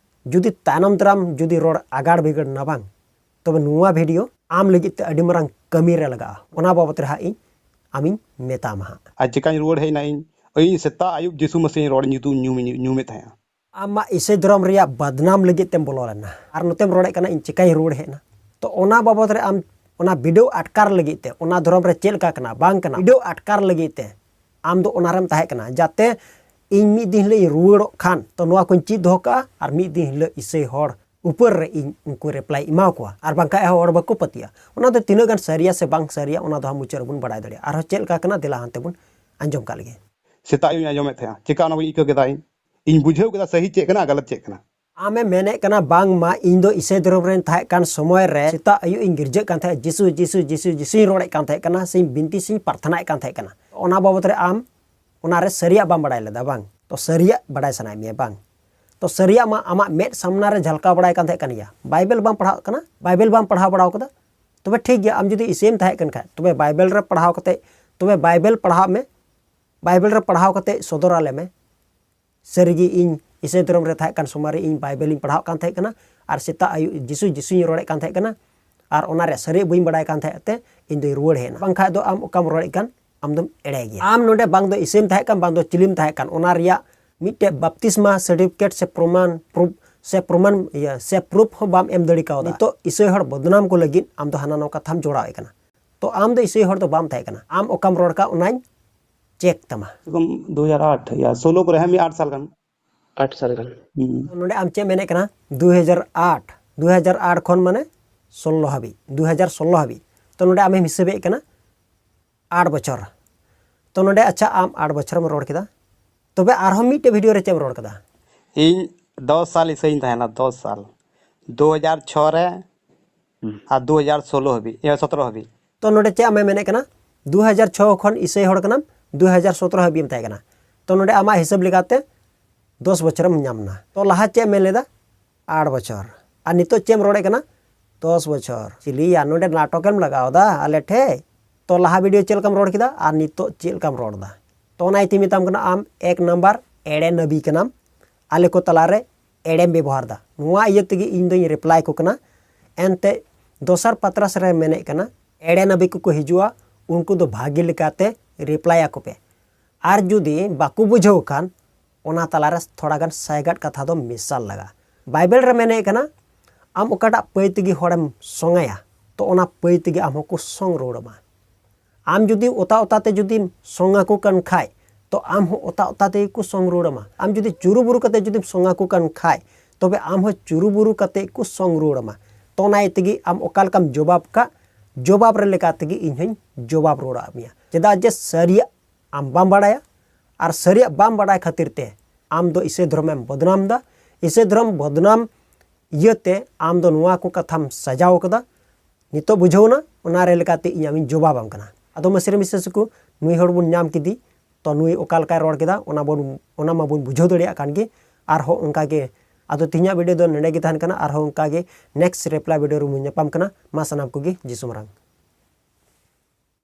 ᱡᱩᱫᱤ ᱛᱟᱭᱱᱚᱢ ᱫᱟᱨᱟᱢ ᱡᱩᱫᱤ ᱨᱚᱲ ᱟᱜᱟᱲ ᱵᱤᱜᱟᱲ ᱱᱟ ᱵᱟᱝ, ᱛᱚᱵᱮ ᱱᱚᱣᱟ ᱵᱷᱤᱰᱤᱭᱳ ᱟᱢ ᱞᱟᱹᱜᱤᱫ ᱛᱮ ᱟᱹᱰᱤ ᱢᱟᱨᱟᱝ ᱠᱟᱹᱢᱤ ᱨᱮ ᱞᱟᱜᱟᱜᱼᱟ᱾ ᱚᱱᱟ ᱵᱟᱵᱚᱛ ᱨᱮ ᱦᱟᱸᱜ ᱤᱧ ᱟᱢᱤᱧ ᱢᱮᱛᱟᱢᱟ ᱦᱟᱸᱜ᱾ ᱟᱨ ᱪᱮᱠᱟᱧ ᱨᱩᱣᱟᱹᱲ ᱦᱮᱡ ᱮᱱᱟ ᱤᱧ? ᱤᱧ ᱥᱮᱛᱟᱜ ᱟᱹᱭᱩᱵ ᱡᱤᱥᱩ ᱢᱟᱹᱥᱤᱧ ᱨᱚᱲ ᱧᱩᱛᱩᱢ ᱧᱩᱢ-, ᱧᱩᱢᱮᱫ ᱛᱟᱦᱮᱸᱜᱼᱟ᱾ ᱟᱢ ᱢᱟ ᱤᱥᱟᱹᱭ ᱫᱷᱚᱨᱚᱢ ᱨᱮᱭᱟᱜ ᱵᱟᱫᱱᱟᱢ ᱞᱟᱹᱜᱤᱫ ᱛᱮᱢ ᱵᱚᱞᱚ ᱞᱮᱱᱟ, ᱟᱨ ᱱᱚᱛᱮᱢ ᱨᱚᱲᱮᱫ ᱠᱟᱱᱟ ᱤᱧ ᱪᱮᱠᱟᱧ ᱨᱩᱣᱟᱹᱲ ᱦᱮᱡ ᱮᱱᱟ᱾ ᱛᱚ ᱚᱱᱟ ᱵᱟᱵᱚᱛ ᱨᱮ ᱟᱢ ᱚᱱᱟ ᱵᱤᱰᱟᱹᱣ ᱟᱴᱠᱟᱨ ᱞᱟᱹᱜᱤᱫ ᱛᱮ, ᱚᱱᱟ ᱫᱷᱚᱨᱚᱢ ᱨᱮ ᱪᱮᱫ ᱞᱮᱠᱟ ᱠᱟᱱᱟ ᱵᱟᱝ ᱠᱟᱱᱟ, ᱵᱤᱰᱟᱹᱣ ᱟᱴᱠᱟᱨ ᱞᱟᱹᱜᱤᱫ ᱛᱮ ᱟᱢ ᱫᱚ ᱚᱱᱟ ᱨᱮᱢ ᱛᱟᱦᱮᱸ ᱠᱟᱱᱟ, ᱡᱟᱛᱮ ᱤᱧ ᱢᱤᱫ ᱫᱤᱱ ᱦᱤᱞᱳᱜ ᱤᱧ ᱨᱩᱣᱟᱹᱲᱚᱜ ᱠᱷᱟᱱ ᱛᱚ ᱱᱚᱣᱟ ᱠᱚᱧ ᱪᱮᱫ ᱫᱚᱦᱚ ᱠᱟᱜᱼᱟ, ᱟᱨ ᱢᱤᱫ ᱫᱤᱱ ᱦᱤᱞᱳᱜ ᱤᱥᱟᱹᱭ ᱦᱚᱲ ᱩᱯᱟᱹᱨ ᱨᱮ ᱤᱧ ᱩᱱᱠᱩ ᱨᱤᱯᱞᱟᱭ ᱮᱢᱟ ᱠᱚᱣᱟ, ᱟᱨ ᱵᱟᱝᱠᱷᱟᱡ ᱦᱚᱲ ᱵᱟᱠᱚ ᱯᱟᱹᱛᱭᱟᱹᱜᱼᱟ᱾ ᱚᱱᱟ ᱫᱚ ᱛᱤᱱᱟᱹᱜ ᱜᱟᱱ ᱥᱟᱹᱨᱤᱭᱟ ᱥᱮ ᱵᱟᱝ ᱥᱟᱹᱨᱤᱭᱟ, ᱚᱱᱟ ᱫᱚ ᱦᱟᱸᱜ ᱢᱩᱪᱟᱹᱫ ᱨᱮᱵᱚᱱ ᱵᱟᱲᱟᱭ ᱫᱟᱲᱮᱭᱟᱜᱼᱟ᱾ ᱟᱨᱦᱚᱸ ᱪᱮᱫ ᱞᱮᱠᱟ ᱠᱟᱱᱟ, ᱫᱮᱞᱟ ᱦᱟᱱᱛᱮ ᱵᱚᱱ ᱟᱸᱡᱚᱢ ᱠᱟᱜ ᱞᱮᱜᱮ᱾ ᱥᱮᱛᱟᱜ ᱟᱹᱭᱩᱵ ᱤᱧ ᱟᱸᱡᱚᱢᱮᱫ ᱛᱟᱦᱮᱸᱜᱼᱟ, ᱪᱮᱠᱟ ᱚᱱᱟ ᱵᱟᱹᱧ ᱟᱹᱭᱠᱟᱹᱣ ᱠᱮᱫᱟ᱾ ᱤᱧ, ᱤᱧ ᱵᱩᱡᱷᱟᱹᱣ ᱠᱮᱫᱟ ᱥᱟᱹᱦᱤ ᱪᱮᱫ ᱠᱟᱱᱟ, ᱜᱟᱞᱟᱛ ᱪᱮᱫ ᱠᱟᱱᱟ᱾ ᱟᱢᱮ ᱢᱮᱱᱮᱫ ᱠᱟᱱᱟ ᱵᱟᱝᱢᱟ ᱤᱧ ᱫᱚ ᱤᱥᱟᱹᱭ ᱫᱷᱚᱨᱚᱢ ᱨᱮᱱ ᱛᱟᱦᱮᱸ ᱠᱟᱱ ᱥᱚᱢᱚᱭ ᱨᱮ ᱥᱮᱛᱟᱜ ᱟᱹᱭᱩᱵ ᱤᱧ ᱜᱤᱨᱡᱟᱹᱜ ᱠᱟᱱ ᱛᱟᱦᱮᱸᱫ, ᱡᱤᱥᱩ, ᱡᱤᱥᱩ, ᱡᱤᱥᱩ, ᱡᱤᱥᱩᱧ ᱨᱚᱲᱮᱫ ᱠᱟᱱ ᱛᱟᱦᱮᱸ ᱠᱟᱱᱟ, ᱥᱮᱧ ᱵᱤᱱᱛᱤ ᱥᱮᱧ ᱯᱨᱟᱨᱛᱷᱱᱟᱭᱮᱫ ᱠᱟᱱ ᱛᱟᱦᱮᱸ ᱠᱟᱱᱟ᱾ ᱚᱱᱟ ᱵᱟᱵᱚᱫ ᱨᱮ ᱟᱢ ᱚᱱᱟ ᱨᱮ ᱥᱟᱹᱨᱤᱭᱟᱜ ᱵᱟᱢ ᱵᱟᱲᱟᱭ ᱞᱮᱫᱟ ᱵᱟᱝ? ᱛᱚ ᱥᱟᱹᱨᱤᱭᱟᱜ ᱵᱟᱲᱟᱭ ᱥᱟᱱᱟᱭᱮᱫ ᱢᱮᱭᱟ ᱵᱟᱝ? ᱛᱚ ᱥᱟᱹᱨᱤᱭᱟᱜ ᱢᱟ ᱟᱢᱟᱜ ᱢᱮᱫ ᱥᱟᱢᱱᱟ ᱨᱮ ᱡᱷᱟᱞᱠᱟᱣ ᱵᱟᱲᱟᱭ ᱠᱟᱱ ᱛᱟᱦᱮᱸ ᱠᱟᱱ ᱜᱮᱭᱟ᱾ ᱵᱟᱭᱵᱮᱞ ᱵᱟᱢ ᱯᱟᱲᱦᱟᱜ ᱠᱟᱱᱟ, ᱵᱟᱭᱵᱮᱞ ᱵᱟᱢ ᱯᱟᱲᱦᱟᱣ ᱵᱟᱲᱟᱣ ᱠᱟᱫᱟ? ᱛᱚᱵᱮ ᱴᱷᱤᱠ ᱜᱮᱭᱟ, ᱟᱢ ᱡᱩᱫᱤ ᱤᱥᱟᱹᱭᱮᱢ ᱛᱟᱦᱮᱸ ᱠᱟᱱ ᱠᱷᱟᱡ, ᱛᱚᱵᱮ ᱵᱟᱭᱵᱮᱞ ᱨᱮ ᱯᱟᱲᱦᱟᱣ ᱠᱟᱛᱮ, ᱛᱚᱵᱮ ᱵᱟᱭᱵᱮᱞ ᱯᱟᱲᱦᱟᱣ ᱢᱮ, ᱵᱟᱭᱵᱮᱞ ᱨᱮ ᱯᱟᱲᱦᱟᱣ ᱠᱟᱛᱮ ᱥᱚᱫᱚᱨ ᱟᱞᱮ ᱢᱮ᱾ ᱥᱟᱹᱨᱤᱜᱮ ᱤᱧ ᱤᱥᱟᱹᱭ ᱫᱷᱚᱨᱚᱢ ᱨᱮ ᱛᱟᱦᱮᱸ ᱠᱟᱱ ᱥᱚᱢᱚᱭ ᱨᱮ ᱤᱧ ᱵᱟᱭᱵᱮᱞᱤᱧ ᱯᱟᱲᱦᱟᱜ ᱠᱟᱱ ᱛᱟᱦᱮᱸ ᱠᱟᱱᱟ, ᱟᱨ ᱥᱮᱛᱟᱜ ᱟᱹᱭᱩᱵ ᱡᱤᱥᱩ, ᱡᱤᱥᱩᱧ ᱨᱚᱲᱮᱫ ᱠᱟᱱ ᱛᱟᱦᱮᱸ ᱠᱟᱱᱟ, ᱟᱨ ᱚᱱᱟ ᱨᱮᱭᱟᱜ ᱥᱟᱹᱨᱤᱭᱟᱜ ᱵᱟᱹᱧ ᱵᱟᱲᱟᱭ ᱠᱟᱱ ᱛᱟᱦᱮᱸ ᱛᱮ ᱤᱧ ᱫᱚᱧ ᱨᱩᱣᱟᱹᱲ ᱦᱮᱡ ᱮᱱᱟ᱾ ᱵᱟᱝᱠᱷᱟᱡ ᱫᱚ ᱟᱢ ᱚᱠᱟᱢ ᱨᱚᱲᱮᱫ ᱠᱟᱱ, ᱟᱢ ᱫᱚᱢ ᱮᱲᱮ ᱜᱮᱭᱟ᱾ ᱟᱢ ᱱᱚᱰᱮ ᱵᱟᱝ ᱫᱚ ᱤᱥᱟᱹᱭᱮᱢ ᱛᱟᱦᱮᱸ ᱠᱟᱱ, ᱵᱟᱝ ᱫᱚ ᱪᱤᱞᱤᱢ ᱛᱟᱦᱮᱸ ᱠᱟᱱ, ᱚᱱᱟ ᱨᱮᱭᱟᱜ ᱢᱤᱫᱴᱮᱡ ᱵᱟᱯᱛᱤᱥᱢᱟ ᱥᱟᱨᱴᱤᱯᱷᱤᱠᱮᱴ ᱥᱮ ᱯᱨᱚᱢᱟᱱ, ᱯᱨᱩᱯ ᱥᱮ ᱯᱨᱚᱢᱟᱱ, ᱤᱭᱟᱹ, ᱥᱮ ᱯᱨᱩᱯ ᱦᱚᱸ ᱵᱟᱢ ᱮᱢ ᱫᱟᱲᱮ ᱠᱟᱣᱫᱟ᱾ ᱱᱤᱛᱚᱜ ᱤᱥᱟᱹᱭ ᱦᱚᱲ ᱵᱚᱫᱱᱟᱢ ᱠᱚ ᱞᱟᱹᱜᱤᱫ ᱟᱢ ᱫᱚ ᱦᱟᱱᱟ ᱱᱚᱣᱟ ᱠᱟᱛᱷᱟᱢ ᱡᱚᱲᱟᱣᱮᱫ ᱠᱟᱱᱟ᱾ ᱛᱚ ᱟᱢ ᱫᱚ ᱤᱥᱟᱹᱭ ᱦᱚᱲ ᱫᱚ ᱵᱟᱢ ᱛᱟᱦᱮᱸ ᱠᱟᱱᱟ᱾ ᱟᱢ ᱚᱠᱟᱢ ᱨᱚᱲ ᱠᱟᱜ ᱚᱱᱟᱧ ᱪᱮᱠ ᱛᱟᱢᱟ᱾ ᱮᱠᱫᱚᱢ ᱫᱩ ᱦᱟᱡᱟᱨ ᱟᱴ ᱭᱟ ᱥᱳᱞᱳ ᱠᱚᱨᱮ, ᱦᱮᱸ, ᱢᱤᱫ ᱟᱴ ᱥᱟᱞ ᱜᱟᱱ᱾ ᱟᱴ ᱥᱟᱞ ᱜᱟᱱ᱾ ᱦᱩᱸ᱾ ᱱᱚᱰᱮ ᱟᱢ ᱪᱮᱫ ᱮᱢ ᱢᱮᱱᱮᱫ ᱠᱟᱱᱟ? ᱫᱩ ᱦᱟᱡᱟᱨ ᱟᱴ, ᱫᱩ ᱦᱟᱡᱟᱨ ᱟᱴ ᱠᱷᱚᱱ ᱢᱟᱱᱮ ᱥᱳᱞᱞᱳ ᱦᱟᱹᱵᱤᱡ, ᱫᱩ ᱦᱟᱡᱟᱨ ᱥᱳᱞᱞᱳ ᱦᱟᱹᱵᱤᱡ᱾ ᱛᱚ ᱱᱚᱰᱮ ᱟᱢᱮᱢ ᱦᱤᱥᱟᱹᱵᱮᱫ ᱠᱟᱱᱟ ᱟᱴ ᱵᱚᱪᱷᱚᱨ᱾ ᱛᱚ ᱱᱚᱰᱮ ᱟᱪᱪᱷᱟ, ᱟᱢ ᱟᱴ ᱵᱚᱪᱷᱚᱨᱮᱢ ᱨᱚᱲ ᱠᱮᱫᱟ, ᱛᱚᱵᱮ ᱟᱨᱦᱚᱸ ᱢᱤᱫᱴᱮᱡ ᱵᱷᱤᱰᱤᱭᱳ ᱨᱮ ᱪᱮᱫ ᱮᱢ ᱨᱚᱲ ᱠᱮᱫᱟ? ᱤᱧ ᱫᱚᱥ ᱥᱟᱞ ᱤᱥᱟᱹᱭᱤᱧ ᱛᱟᱦᱮᱱᱟ, ᱫᱚᱥ ᱥᱟᱞ, ᱫᱩ ᱦᱟᱡᱟᱨ ᱪᱷᱚ ᱨᱮ ᱦᱩᱸ᱾ ᱟᱨ ᱫᱩ ᱦᱟᱡᱟᱨ ᱥᱳᱞᱳ ᱦᱟᱹᱵᱤᱡ, ᱤᱭᱟᱹ, ᱥᱚᱛᱨᱚ ᱦᱟᱹᱵᱤᱡ᱾ ᱛᱚ ᱱᱚᱰᱮ ᱪᱮᱫ ᱟᱢᱮ ᱢᱮᱱᱮᱫ ᱠᱟᱱᱟ? ᱫᱩ ᱦᱟᱡᱟᱨ ᱪᱷᱚ ᱠᱷᱚᱱ ᱤᱥᱟᱹᱭ ᱦᱚᱲ ᱠᱟᱱᱟᱢ, ᱫᱩ ᱦᱟᱡᱟᱨ ᱥᱚᱛᱨᱚ ᱦᱟᱹᱵᱤᱡ ᱮᱢ ᱛᱟᱦᱮᱸ ᱠᱟᱱᱟ᱾ ᱛᱚ ᱱᱚᱰᱮ ᱟᱢᱟᱜ ᱦᱤᱥᱟᱹᱵ ᱞᱮᱠᱟᱛᱮ ᱫᱚᱥ ᱵᱚᱪᱷᱚᱨᱮᱢ ᱧᱟᱢ ᱮᱱᱟ᱾ ᱛᱚ ᱞᱟᱦᱟ ᱪᱮᱫ ᱮᱢ ᱢᱮᱱ ᱞᱮᱫᱟ? ᱟᱴ ᱵᱚᱪᱷᱚᱨ᱾ ᱟᱨ ᱱᱤᱛᱚᱜ ᱪᱮᱫ ᱮᱢ ᱨᱚᱲᱮᱫ ᱠᱟᱱᱟ? ᱫᱚᱥ ᱵᱚᱪᱷᱚᱨ᱾ ᱪᱤᱞᱤᱭᱟ, ᱱᱚᱰᱮ ᱱᱟᱴᱚᱠᱮᱢ ᱞᱟᱜᱟᱣ ᱮᱫᱟ ᱟᱞᱮ ᱴᱷᱮᱡ? ᱛᱚ ᱞᱟᱦᱟ ᱵᱷᱤᱰᱤᱭᱳ ᱪᱮᱫ ᱞᱮᱠᱟᱢ ᱨᱚᱲ ᱠᱮᱫᱟ ᱟᱨ ᱱᱤᱛᱚᱜ ᱪᱮᱫ ᱞᱮᱠᱟᱢ ᱨᱚᱲ ᱮᱫᱟ? ᱛᱚ ᱚᱱᱟ ᱤᱭᱟᱹᱛᱮᱧ ᱢᱮᱛᱟᱢ ᱠᱟᱱᱟ, ᱟᱢ ᱮᱠ ᱱᱟᱢᱵᱟᱨ ᱮᱲᱮ ᱱᱟᱵᱤ ᱠᱟᱱᱟᱢ, ᱟᱞᱮ ᱠᱚ ᱛᱟᱞᱟᱨᱮ ᱮᱲᱮᱢ ᱵᱮᱵᱚᱦᱟᱨ ᱮᱫᱟ᱾ ᱱᱚᱣᱟ ᱤᱭᱟᱹ ᱛᱮᱜᱮ ᱤᱧ ᱫᱚᱧ ᱨᱤᱯᱞᱟᱭ ᱟᱠᱚ ᱠᱟᱱᱟ᱾ ᱮᱱᱛᱮ ᱫᱚᱥᱟᱨ ᱯᱟᱛᱨᱟᱥ ᱨᱮ ᱢᱮᱱᱮᱫ ᱠᱟᱱᱟ, ᱮᱲᱮ ᱱᱟᱵᱤ ᱠᱚᱠᱚ ᱦᱤᱡᱩᱜᱼᱟ, ᱩᱱᱠᱩ ᱫᱚ ᱵᱷᱟᱜᱮ ᱞᱮᱠᱟᱛᱮ ᱨᱤᱯᱞᱟᱭ ᱟᱠᱚ ᱯᱮ᱾ ᱟᱨ ᱡᱩᱫᱤ ᱵᱟᱠᱚ ᱵᱩᱡᱷᱟᱹᱣ ᱠᱷᱟᱱ, ᱚᱱᱟ ᱛᱟᱞᱟᱨᱮ ᱛᱷᱚᱲᱟ ᱜᱟᱱ ᱥᱟᱭᱜᱟᱫ ᱠᱟᱛᱷᱟ ᱫᱚ ᱢᱮᱥᱟᱞ ᱞᱟᱜᱟᱜᱼᱟ᱾ ᱵᱟᱭᱵᱮᱞ ᱨᱮ ᱢᱮᱱᱮᱫ ᱠᱟᱱᱟ, ᱟᱢ ᱚᱠᱟᱴᱟᱜ ᱯᱟᱹᱭ ᱛᱮᱜᱮ ᱦᱚᱲᱮᱢ ᱥᱚᱝᱟᱭᱟ, ᱛᱚ ᱚᱱᱟ ᱯᱟᱹᱭ ᱛᱮᱜᱮ ᱟᱢ ᱦᱚᱸᱠᱚ ᱥᱚᱝ ᱨᱩᱣᱟᱹᱲ ᱟᱢᱟ᱾ ᱟᱢ ᱡᱩᱫᱤ ᱚᱛᱟ ᱚᱛᱟ ᱛᱮ ᱡᱩᱫᱤᱢ ᱥᱚᱝ ᱟᱠᱚ ᱠᱟᱱ ᱠᱷᱟᱡ, ᱛᱚ ᱟᱢ ᱦᱚᱸ ᱚᱛᱟ ᱚᱛᱟ ᱛᱮᱜᱮ ᱠᱚ ᱥᱚᱝ ᱨᱩᱣᱟᱹᱲ ᱟᱢᱟ᱾ ᱟᱢ ᱡᱩᱫᱤ ᱪᱩᱨᱩ ᱵᱩᱨᱩ ᱠᱟᱛᱮ ᱡᱩᱫᱤᱢ ᱥᱚᱝ ᱟᱠᱚ ᱠᱟᱱ ᱠᱷᱟᱡ, ᱛᱚᱵᱮ ᱟᱢ ᱦᱚᱸ ᱪᱩᱨᱩᱵᱩᱨᱩ ᱠᱟᱛᱮ ᱠᱚ ᱥᱚᱝ ᱨᱩᱣᱟᱹᱲ ᱟᱢᱟ᱾ ᱛᱚ ᱚᱱᱟ ᱤᱭᱟᱹ ᱛᱮᱜᱮ ᱟᱢ ᱚᱠᱟ ᱞᱮᱠᱟᱢ ᱡᱚᱵᱟᱵ ᱠᱟᱜ, ᱡᱚᱵᱟᱵ ᱨᱮ ᱞᱮᱠᱟ ᱛᱮᱜᱮ ᱤᱧ ᱦᱚᱸᱧ ᱡᱚᱵᱟᱵ ᱨᱩᱣᱟᱹᱲ ᱟᱫ ᱢᱮᱭᱟ᱾ ᱪᱮᱫᱟᱜ ᱡᱮ ᱥᱟᱹᱨᱤᱭᱟᱜ ᱟᱢ ᱵᱟᱢ ᱵᱟᱲᱟᱭᱟ, ᱟᱨ ᱥᱟᱹᱨᱤᱭᱟᱜ ᱵᱟᱢ ᱵᱟᱲᱟᱭ ᱠᱷᱟᱹᱛᱤᱨ ᱛᱮ ᱟᱢ ᱫᱚ ᱤᱥᱟᱹᱭ ᱫᱷᱚᱨᱚᱢᱮᱢ ᱵᱚᱫᱱᱟᱢ ᱮᱫᱟ᱾ ᱤᱥᱟᱹᱭ ᱫᱷᱚᱨᱚᱢ ᱵᱚᱫᱱᱟᱢ ᱤᱭᱟᱹᱛᱮ ᱟᱢ ᱫᱚ ᱱᱚᱣᱟ ᱠᱚ ᱠᱟᱛᱷᱟᱢ ᱥᱟᱡᱟᱣ ᱠᱟᱫᱟ᱾ ᱱᱤᱛᱚᱜ ᱵᱩᱡᱷᱟᱹᱣ ᱮᱱᱟ, ᱚᱱᱟ ᱨᱮ ᱞᱮᱠᱟᱛᱮ ᱤᱧ ᱟᱢᱤᱧ ᱡᱚᱵᱟᱵᱟᱢ ᱠᱟᱱᱟ᱾ ᱟᱫᱚ ᱢᱟᱹᱥᱤᱨ ᱢᱤᱥᱮᱥ ᱠᱚ, ᱱᱩᱭ ᱦᱚᱲ ᱵᱚᱱ ᱧᱟᱢ ᱠᱮᱫᱮ, ᱛᱚ ᱱᱩᱭ ᱚᱠᱟ ᱞᱮᱠᱟᱭ ᱨᱚᱲ ᱠᱮᱫᱟ, ᱚᱱᱟ ᱵᱚᱱ, ᱚᱱᱟ ᱢᱟᱵᱚᱱ ᱵᱩᱡᱷᱟᱹᱣ ᱫᱟᱲᱮᱭᱟᱜ ᱠᱟᱱ ᱜᱮ᱾ ᱟᱨᱦᱚᱸ ᱚᱱᱠᱟ ᱜᱮ, ᱟᱫᱚ ᱛᱮᱦᱮᱧᱟᱜ video ᱫᱚ ᱱᱚᱰᱮ ᱜᱮ ᱛᱟᱦᱮᱱ ᱠᱟᱱᱟ᱾ ᱟᱨᱦᱚᱸ ᱚᱱᱠᱟ ᱜᱮ next reply video ᱨᱮᱵᱚᱱ ᱧᱟᱯᱟᱢ ᱠᱟᱱᱟ᱾ ᱢᱟ ᱥᱟᱱᱟᱢ ᱠᱚᱜᱮ ᱡᱤᱥᱩ ᱢᱟᱨᱟᱝ᱾